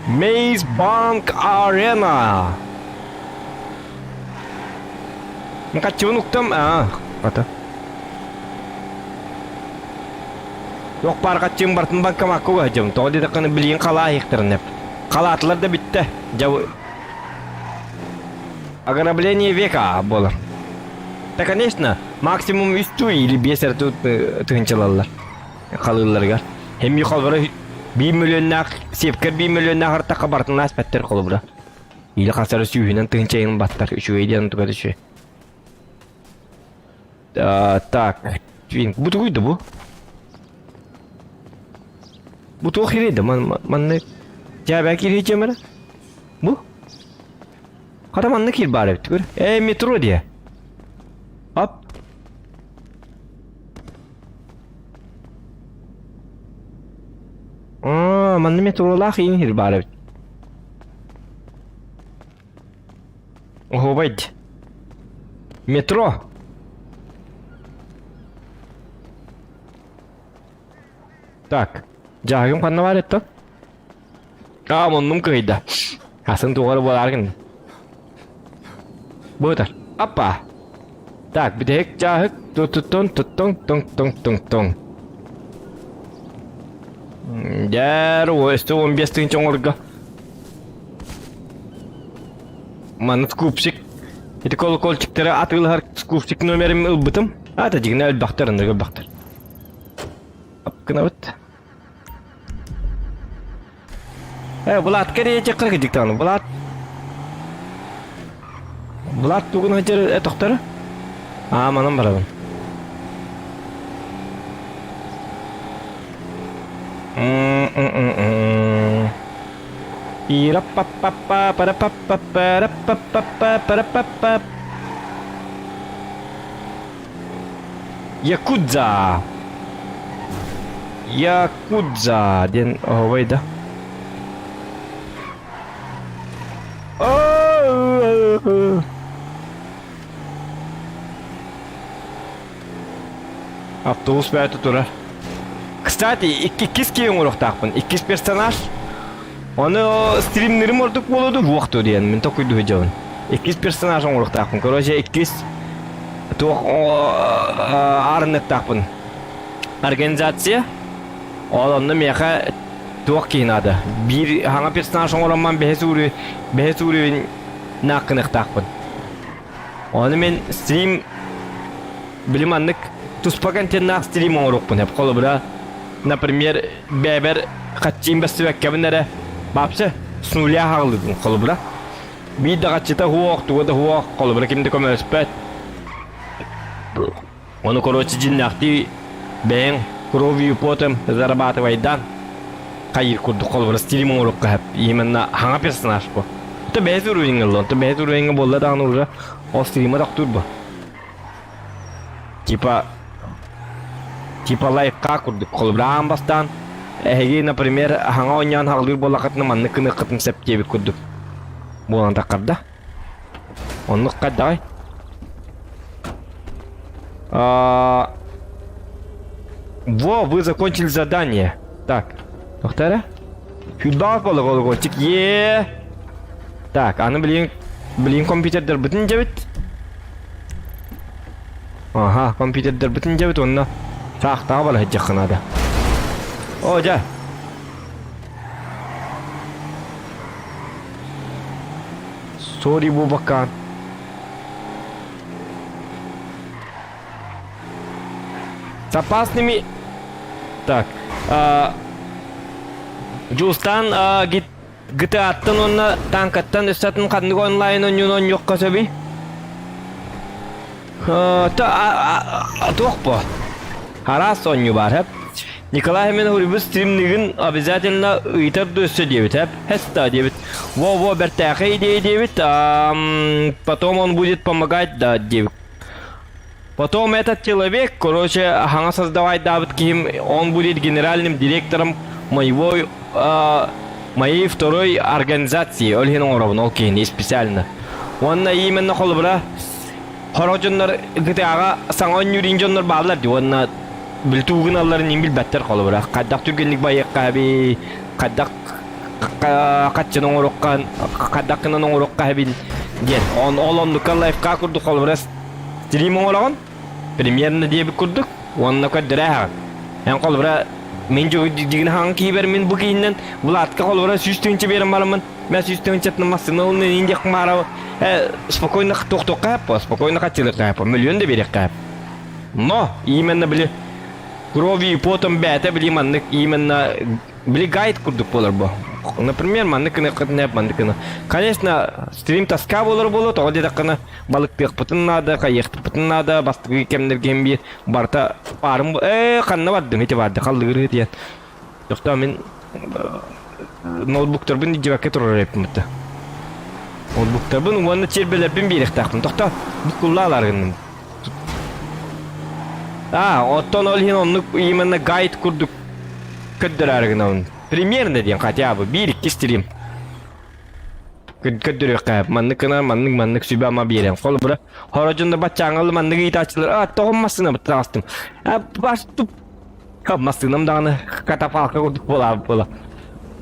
Maze Bank Arena. Хаччыбын уктам. Аа, хата. Туох баар хаччыым бартын банкомакка угаһдьым. Тоҕо диэтэххинэ билигин халаа иһиэхтэрин эп. Халаатылар да бүттэ. Дьэ Ограбление века буолар. Да, конечно, максимум үс туу или биэс эрэ тыһыынчалаллар халыылларыгар. Эмми холбура биир мөлүөннээх сиэпкэр биир мөлүөннээх артахха барытын ааспаттар холобура. Или хасара сүүһүнэн тыһыынчайын баттар үчүгэй диэн туга үчүгэй. Так, бу тугуй да бу? Бу туох киирий да маннык дьээбэ киирий дьэмэрэ? Бу? Хата манна киир баар эбит көр. Ээ, метро диэ. Ап. Аа, манна метролаах иин хир баар эбит. Оһуобайд. Метро. Так, дьааһыгым ханна баар этэ? Аа, муннум кыһыйда. Асын туоҕар буолааргын. Быытар. Аппа. Так, бүтэһик дьааһык туттун туттуҥ туҥ туҥ туҥ туҥ. Дьээр, өстө 15 тыһыынча оҥорго. Манна скупщик. Ити колокольчиктары атыылаһар скупщик номерин ылбытым. Аата дьигинэ өлбөхтөр, оннук өлбөхтөр. Гынабыт. Э, Влад кэриэчэххэ кыдьыктааны. Влад Влад тугун сылдьар э тохторо? Аа, манан барабын. М-м-м-м. Ира-па-па-па, пара-па-па-па, ра-па-па-па, пара-па-па. Якудза! Якудза диэн оһуобай да. Автобус бэйэтэ турар. Кстати, иккис киһи оҥоруохтаахпын. Иккис персонаж. Ону стримнерим ордук буолуо дуу, буох дуо диэн мин толкуйдуу сылдьабын. Иккис персонаж оҥоруохтаахпын. Короче, иккис туох аарыныктаахпын. Организация. Ол онно миэхэ туох киһи наада. Биир хаҥа персонаж оҥоромман бэһис ууру бэһис уровень нааккыныахтаахпын. Ону мин стрим били маннык туспа контеннаах стрим оҥоруохпун сөп. Холобура, например, бэйэбэр хаччыым бэстибэккэбин эрэ вообще с нуля хааллыбын холобура. Биир да хаччыта суох, туга да суох, холобура ким да көмөлөспөт. Ону короче дьиннээхтии бэйэҥ кровью потом зарабатывайдаан хайыр курдук холобура стилим оҥоруохха сөп. Именно хаҥа персонаж бу. То бэйэс уровеньҥа ылла, онтон бэйэс уровеньҥа буолла даҕаны уже ол стрима тохтуур бу. Типа типа лайфхак курдук холобура аан бастаан эһиги, например, хаҥа оонньоон хаҕылыыр буоллаххытына маннык гыныаххытын сөп диэбит курдук буолан таххарда. Оннук хайдаҕай? А, Во, вы закончили задание. Так, тоқтара. Фидбак колокольчик. Е. Так, аны билин билин компьютердербытын дьэбит. Ага, компьютердербытын дьэбит онно саахтаҕа бара сылдьыахха наада. О, дьэ. Сори Бубакан. С опасными... Так. А, Дьулустаан а, GTA-ттан уонна танкаттан өссөтүн ханнык онлайн оонньууну оонньуохха сөбүй? Туох бу? Араас оонньуу баар, хэп. Николай Хэмин хуруйбут стримнигин обязательно ыытар да өссө диэбит, хэп. Хэста диэбит. Во-во, бэртээхэй идея диэбит. Потом он будет помогать, да, диэбит. Потом этот человек, короче, хаҥа создавайдаабыт киһим, он будет генеральным директором моего, э, моей второй организации. Ол иһин оҥоробун ол киһини специально. Уонна именно холобура хоро дьоннор ГТА-ҕа саҥа оонньуур дьоннор бааллар дии уонна билтуу гыналларын иһин билбэттэр холобура. Хайдах түргэнник байыахха эбий, хайдах хаччын оҥоруохха, хайдах гынан оҥоруохха эбин диэн. Он ол оннукка лайфхак курдук холобура Стрим оҥороҕун, примерно диэбит курдук, уонна көрдөрөөһөҕүн. Эн холобура, мин дьигин хаҥ киибэр мин бу кииннэн Владка холобура 100 тыһыынча биэрэн бараммын, мен 100 тыһыынчатынан массыына ылын иин диэх маара спокойно тохтуохха хэппо, спокойно хаччылыахха хэппо, миллион да биэриэххэ хэп. Но именно били кровью и потом бээтэ били маннык именно били гайд курдук буолар бу. Например, маннык гыныаххытын маннык гына. Конечно, стрим тоска буолар буолуо, тоҕо диэтэххинэ балыктыахпытын наада, хайыахпытын наада, бастакы кэмнэргэ иһин биир барыта паарым ээ ханна бардым ити барды халлыгырыы диэн. Тохтоо мин ноутбуктарбын илдьибэккэ турар эбиппин бутта. Ноутбуктарбын уонна чиэрбэлэрбин биэриэхтээхпин. Тохтоо, буккуллаалар гынным. А, оттон ол иһин оннук именно гайд курдук көрдөрөөрү гынабын. Примерно диэн хотя бы биир-икки стрим. Көрдөрүөххэ маннык гына маннык маннык сүбэ-ама биэрэн. Холобура, хоро дьонно баччааҥҥа маннык ыйытааччылар, а тоҕо массыына таҕыстым. А бас туп массыынам даҕаны катафалка курдук буолаабыт буола.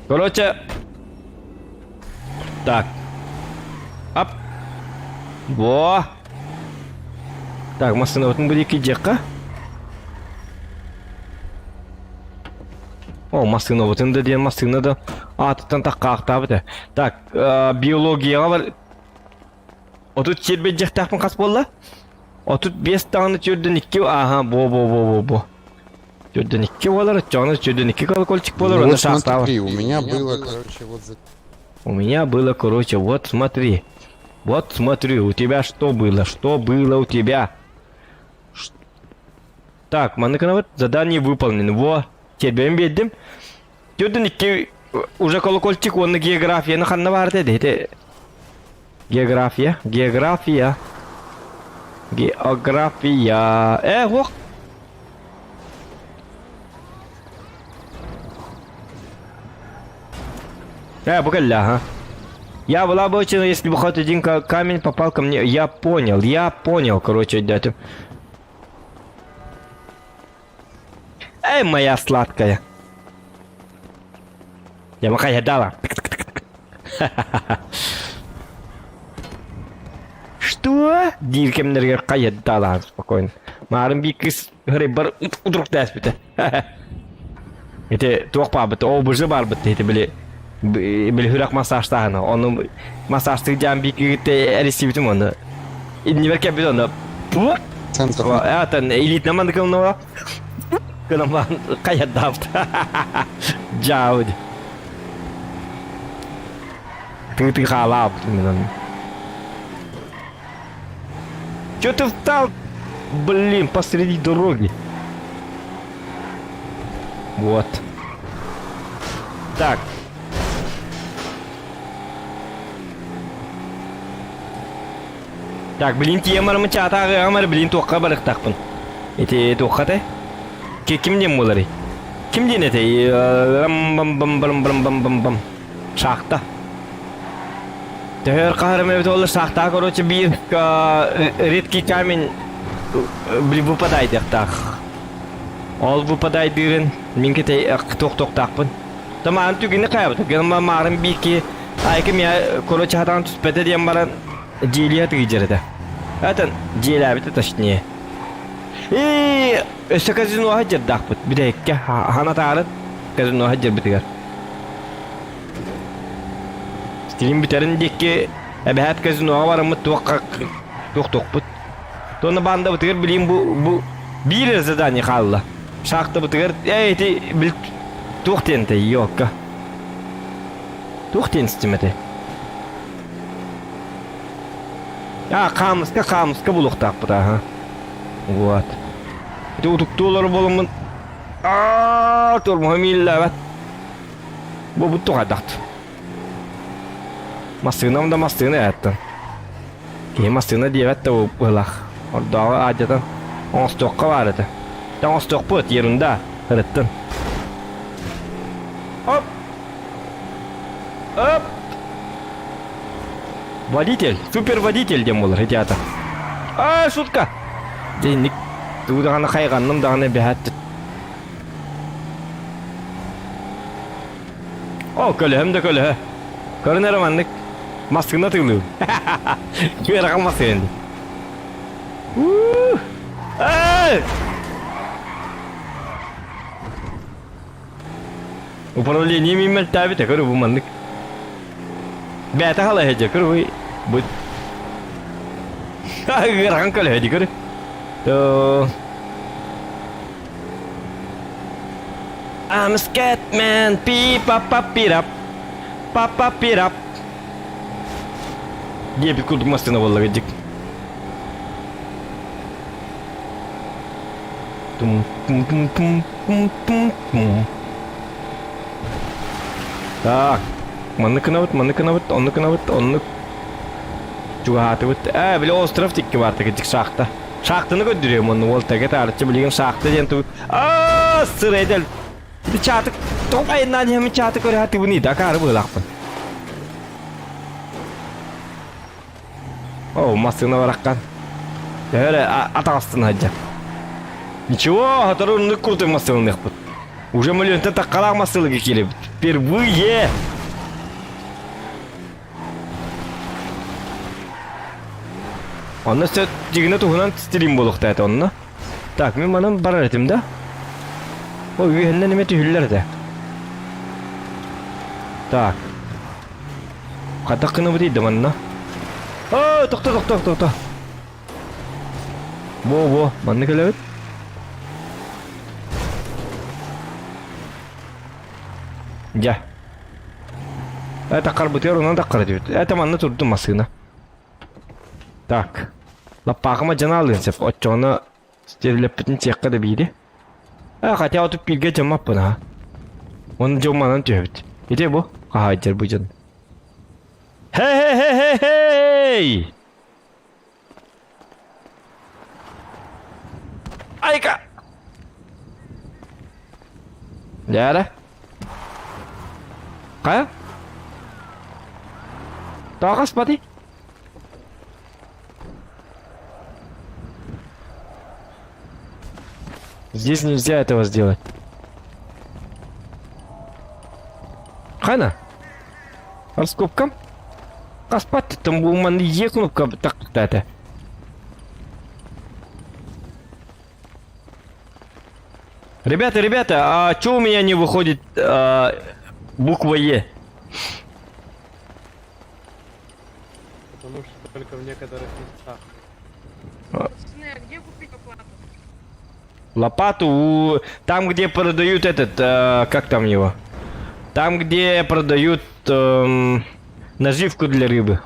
Короче, так. Ап. Во. Так, массыынабытын бу диэки дьиэххэ. О, массыынабытын да диэн массыына да аатыттан таххаахтаабыт ээ. Так, биологияҕа бар 30 сир бэдьэхтээхпин хас буолла? 35 даҕаны төрдөн икки ааха бо бо бо бо бо. Төрдөн икки буолар, оччоҕуна төрдөн икки колокольчик буолар, Ну уонна вот саастаабар. смотри, у меня было, короче, вот за У меня было, короче, вот смотри. Вот смотри, у тебя что было? Что было у тебя? Так, маннык задание выполнено. Во, тербэм биэрдим. Төрдүн икки уже колокольчик уонна географияны ханна баар этэ? География, география. География. Э, ох. Э, бу кэллэ, ага. Я была бы очень, если бы хоть один камень попал ко мне. Я понял, я понял, короче, дядя. Эй, моя сладкая. Я махая дала. Что? Диир кэмнэригэр хайадалаан спокойно. Маарын биир кыыс бар удрук тээспитэ. Ити туох баарбыт, ОБЖ баарбыт ити били били хүрэх массажтааһына. Ону массажтык дьаан биир кыгытта эрисибитим ону. Иннибэр кэлбит ону. центр. Аатан илиитинэн маннык ылынна гынан хайардаабыт. Дьаабыт. Тыы-тыы хаалаабыт. Чё ты встал? Блин, посреди дороги. Вот. Так. Так, блин, тиийэн бараммын чаата аҕыаҕым эрэ, блин, туохха барыахтаахпын. Ити туохха этэй? Ким диэн буоларый? Ким диэн этэй? Бам бам бам бам бам бам бам. Шахта. Төһөр хаһарым эбит ол шахта короче биир редкий камень блин выпадайдыахтаах. Ол выпадайдыырын мин кэтэй туох-туохтаахпын. Тамаан түгүнү хайабыт. Гынан маарым биики айкы мия короче хатаан түспэтэ диэн баран дьиэлиэ тыгыдьар этэ. Этэн дьиэлээбитэ точнее. И өссө казиноға дьардаахпыт бүтэһиккэ ханатаарын казиноға дьарбытыгар. Стрим бүтэрин диэки эбэһээт казиноҕа бараммыт туохха туох туохпут. Туонна баандабытыгар билим бу бу биир эрэ задание хаалла. Шахтабытыгар ээ ити бил туох диэн этэй ёлка. Туох диэн истим этэй. А, хаамыска хаамыска булуохтаахпыт аха. Вот. Ити утуктуу олору буоламмын аа тормоһум ииллээбэт. Бу бу туһайдахт. Массыынам да массыына ээттэн. Киһи массыына диэбэт да быһылаах. Ордооҕу аадьатан оҥостуохха баар этэ. Дьэ оҥостуохпут, ерунда, ырыттын. Оп! Оп! Водитель, суперводитель диэн буолар ити аата. Аа, шутка! Дьэ инник тугу даҕаны хайҕанным даҕаны бэһээт О, көлөһөм да көлөһө. Көрүн эрэ маннык. Массыына тыылыым. Үөрэҕим массыына дии. Эй! Управление мииммэлтээбит көрү бу маннык. Бээтэ халаһыдьа көрү бу бу ыарахан көлөһө дии көрү. I'm a scat man, пи па па пирап, па па пирап. Диэбит курдук массыына буолла кырдьык. Тум тум тум тум тум тум тум. Так, маннык гынабыт, маннык гынабыт, оннук гынабыт, оннук чугаһаатыбыт. Ээ, били остров тикки баарта кырдьык шахта. Шахтаны көрдөрүөм онно уол тэгэ таарыччы билигин шахта диэн ту аа сырэйдэл ити чааты тоҕо айаннаан иһэммин чааты көрө сатыыбыный да акаары быһыылаахпын. Оо, массыына бараххан. Төһө эрэ атаҕастан сылдьар. Ничего, сотору оннук крутой массыыналаныахпыт. Уже миллионтан таххалаах массыылыга киирэбит. Впервые! Онно сөт дьигинэ туһунан стрим буолуохтаа этэ онно. Так, мин манан барар этим да? О, үөһэннэн эмэ түһүллэр этэ. Так. Хайдах гынабытый да манна? Оо, тохто, тохто, тохто. Во, во, манна кэлэбит. Дьэ. Это харбытыгар онон таххар этибит. Это манна турдум массыына. Так. Лаппаахыма дьана алыан сөп. Оччоҕуна стерилэппитин сиэххэ да биири. А, хотя отуп бииргэ дьаммаппын аха. Оны дьомманан түһэбит. Ити бу. Хаһаайдьар бу дьон. Хе-хе-хе-хе-хей! Айка! Дьээрэ. Хайа? Тоҕо хаспатый? Здесь нельзя этого сделать. Хана? Раскопкам? Хаспат там бу Е кнопка так Ребята, ребята, а чё у меня не выходит а, буква Е? Потому что только в некоторых местах. Пацаны, а где купить лопату? Лопату у... там, где продают этот, э, как там его? Там, где продают эм, наживку для рыбы.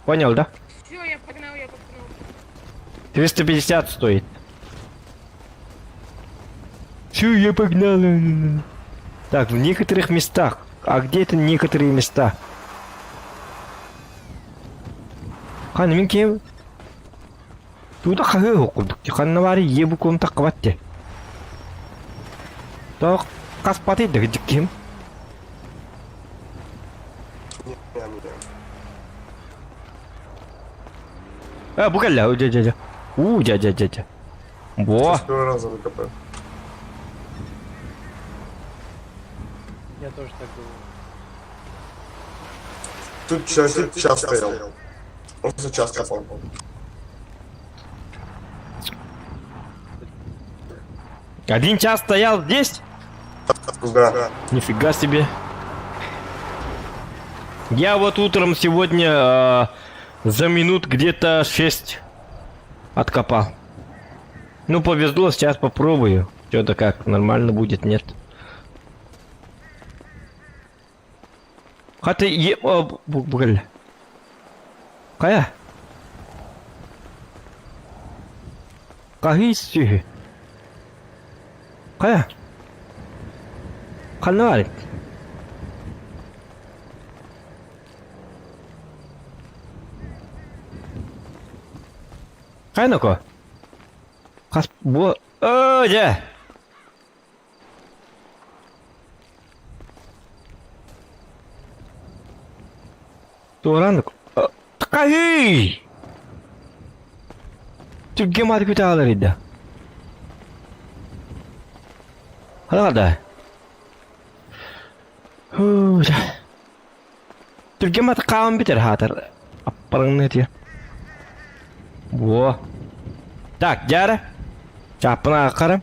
Понял, да? Все, я погнал, я погнал. 350 стоит. Все, я погнал. Так, в некоторых местах. А где это некоторые места? Ханна мин кем? Туда хаһыы курдук. Ханна баары е бу ком таққыбат те. Тоқ қаспаты дігдік кем? А, бу кэллэ, дьэ дьэ дьэ. Уу, дьэ дьэ дьэ дьэ. Во. С первого раза выкопаю. Я тоже так думаю. Тут час, час стоял. Просто час копал. Один час стоял здесь? Да. Нифига себе. Я вот утром сегодня э, за минут где-то 6 откопал. Ну, повезло, сейчас попробую. Что-то как, нормально будет, нет? Хата е... О, бу- Кая? Кахи сүйі. Кая? Ханна бар Хайа ноко? Хас бу... Оо, дьэ! Туоран Хаһый! Түргэн мааты күтэ ида. Халада. Түргэн мааты хаан битер хаатар. Аппарыңны тия. Во. Так, дьара. Чаппына аккарым.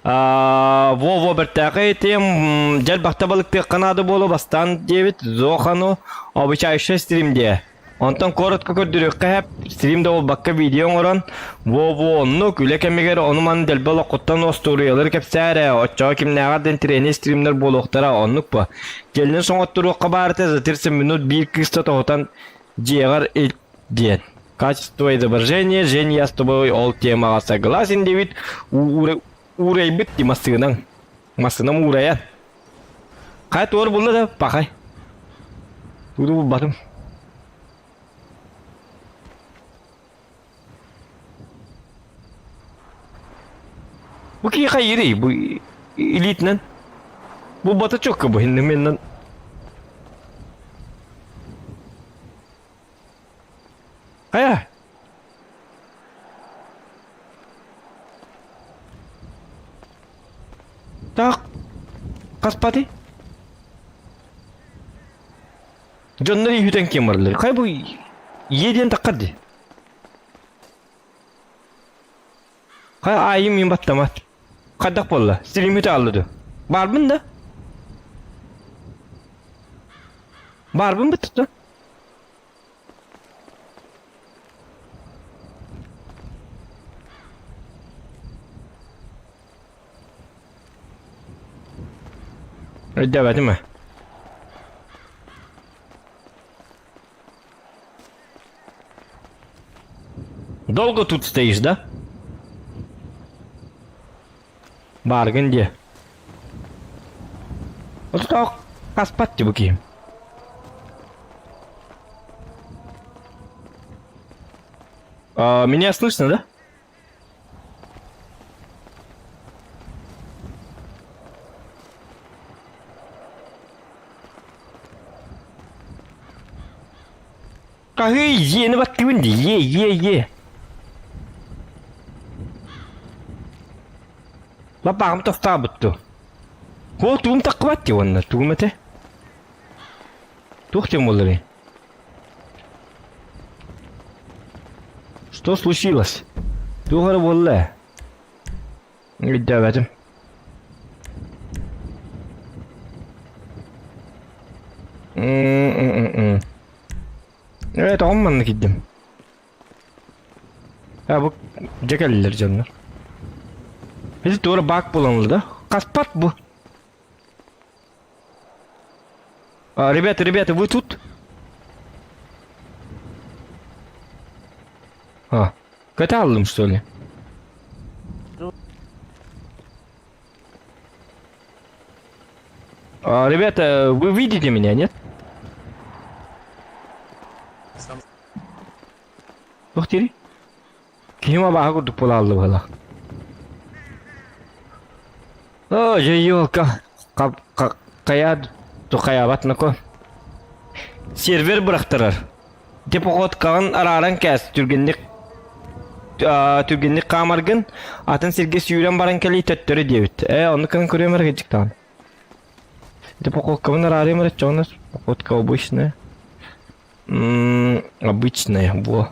Во-во бэртээхэй этим дьэл бахта балыктыахха наада буолуо бастаан диэбит Зохану обучающая стрим диэ. Онтон коротко көрдөрүөххэ сөп стрим да буолбакка видео оҥорон во-во оннук үлэ кэмигэр ону-маны дэлби олоххуттан остуоруйалары кэпсээ эрэ оччоҕо кимнээҕэр да интэриэһинэй стримнэр буолуохтара оннук буо. Кэлин соҥотторуохха баарыта за 30 минут биир кыыста тоһутан дьиэҕэр ил диэн. Качество изображения, Жень, я с тобой ол темаҕа согласен диэбит уурайбыт ди массыынаҥ. Массыынам уурайан. Хайа туор булла да пахай. Тугу булбатым. Бу киһи хайырый бу илиитинэн. Булбата чокка бу иннеменнен. Хайа? Так, хаспатый? Дьоннор иһүтэн киэн бараллар. Хайа бу ийэ диэн таххар дии. Хайа аайым мин баттамат. Хайдах буолла? Стриммит аалла дуо? Баарбын да? Баарбын быттыта. Өйдөөбөтүм ээ. Долго тут стоишь, да? Бааргын диэ. Отутаах хаспат дии бу киһим. А, меня слышно, да? Хаһыы иэни баттыыбын дии, е, е, е. Лапааҕым тохтообут дуу? Ол тугум таххыбат дии уонна тугум этэ? Туох диэн буолларый? Что случилось? Туох эрэ буолла ээ? Өйдөөбөтүм. М-м-м-м. Ээ, тоҕо манна киирдим? А бу дьэ кэллилэр дьоннор. Ити туора баак буолан ылла да? Хаспат бу. А, ребята, ребята, вы тут? Көтө аллым что ли? А, ребята, вы видите меня, нет? Туох дири? Киһим абааһы курдук буола алла быһалаах. О, дьэ елка. Хайа хайаабат нако. Сервер бырахтарар. Депоходкаҕын арааран кээс түргэнник түргэнник хаамаргын атын сиргэ сүүрэн баран кэлии төттөрү диэбит. Ээ, онну кынан көрүөм эрэ кыдьыктаҕын. Депоходкабын араарыам эрэ чоҕунас походка обычная. М обычная, во.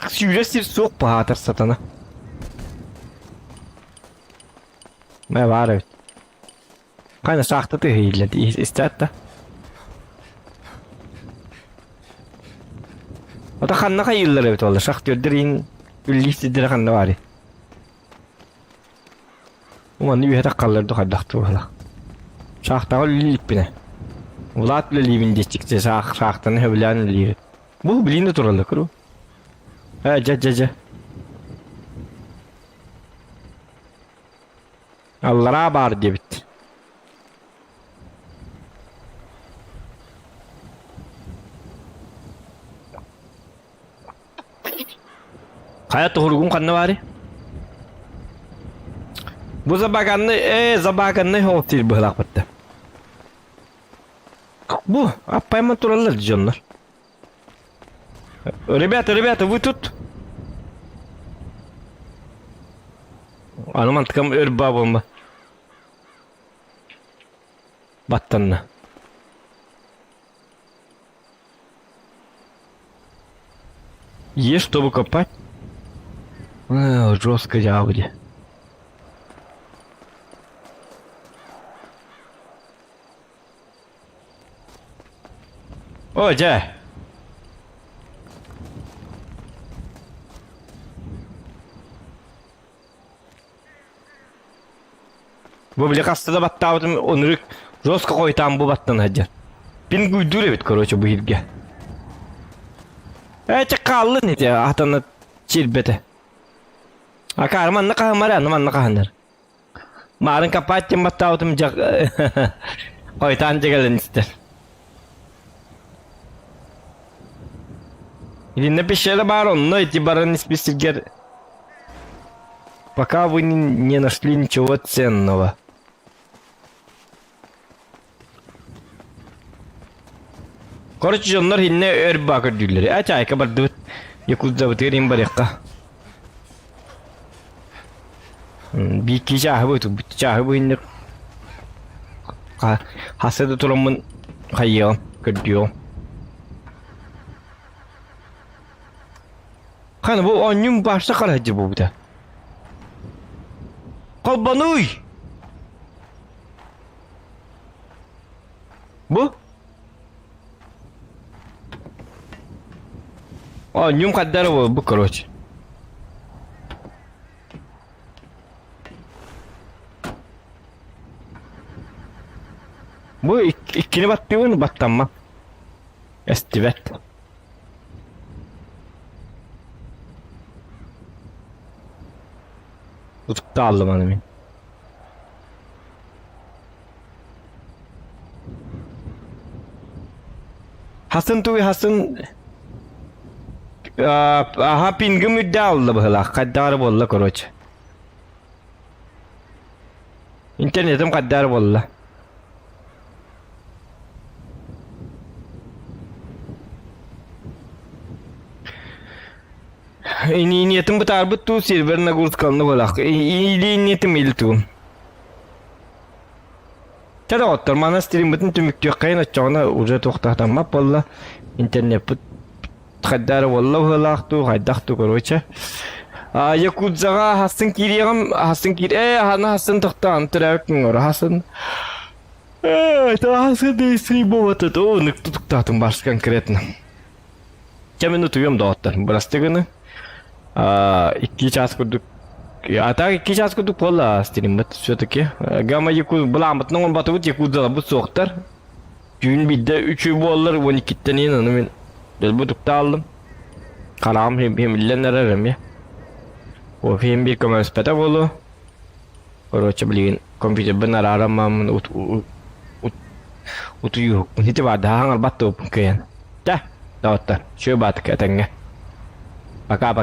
Сүүрэ сир суох баһаатар сатана. Мэ баар эбит. Хайна саахта тыһыйыллар истээт да. Ото ханна хайыыллар эбит ол шахтердер иин үллии сирдэрэ ханна баарый? Уонна үөһэ таххаллар да хайдах туоһалах. Шахтаҕа үлэлииппинэ. Влад үлэлиибин диэччикчи саах шахтаны сөбүлээн үлэлиир. Бу билиин да тураллар көрүү. Ээ дьэ дьэ дьэ. Аллараа баар диэбит. Хайа туһуругум ханна баарый? Бу забаганный, ээ, забаганный хоол диир быһылаах бытта. Бу, аппайман тураллар дьоннор. Ребята, ребята, вы тут? Аны мантыкам өр бабымы. Баттанна. Есть чтобы копать? Э, жестко явли. О, дьэ! Бу били хаста да баттаабытым онурuk жестко хойутаан бу баттан сылдьар. Пин гүйдүүр эбит короче бу иһиргэ. Ээ чэ хааллын ити атана чирбэтэ. Акаары манна хаһымар аны манна хаһынар. Маарын копать диэн баттаабытым дьэ хойутаан дьэгэлэн истэр. Итиннэ пещера баар онно ити баран испит сиргэр пока вы не нашли ничего ценного. Короче, дьоннор иннэ өр баа көрдүүллэр. Э, чайка бардыбыт. Якутзабытыгар им барыахха. Биикки чааһы бу чааһы бу инник хасы да тураммын хайыаҕым, көрдүөҕүм. Хана бу оонньуум башта хараһыдьы буолбута. Холбонуй! Бу? Оонньуум хардара буолбут, короче. Бу иккини баттыыбын, баттамма. Эстибэт. Утуктааллым аны мин. Хасын туй хасын аха пингим үрдэ алла быһылаах хайдаары буолла короче. Интернетим хайдаары буолла. Ининиэтин бытаарбыт туу сервер нагрузкалны буолах. Илиниэтим ил туум. Чэ доҕоттор, мана стриммытын түмүктүөххэйин оччоҕуна уже туохтаатаммат буолла. Интернеппит хайдары буолла быһыылаах дуу, хайдах дуу, короче. А, Якудзаҕа хасын киириэҕим, хасын киир... Ээ, аны хасын тохтоон, төрөөбүт күҥҥэр хасын. Ээ, хасын дейсий буолбатыт. Оо, нык тутуктаатым барс конкретно. Чэ, мин утуйуом доҕоттор, бырастыы гыны. А, икки час курдук А так икки час курдук буолла стриммит все-таки. Гамма Якуз былааммытын оҥорботубут Якудзаларбыт суохтар. Түүн биирдэ үчү буоллар 12-ттэн иин ону мин дэлби утукта алдым. Хараҕым химиллэн эрэр эмиэ. Кофеем биир көмөлөспөтө буолуо. Короче, билигин компьютербын араараммын утуйуһукпун ити баардаһа хаҥарбат туоппун кыайан. Чэ, доҕоттор, үчүгэй баатык этэҥҥэ. Пока-пока.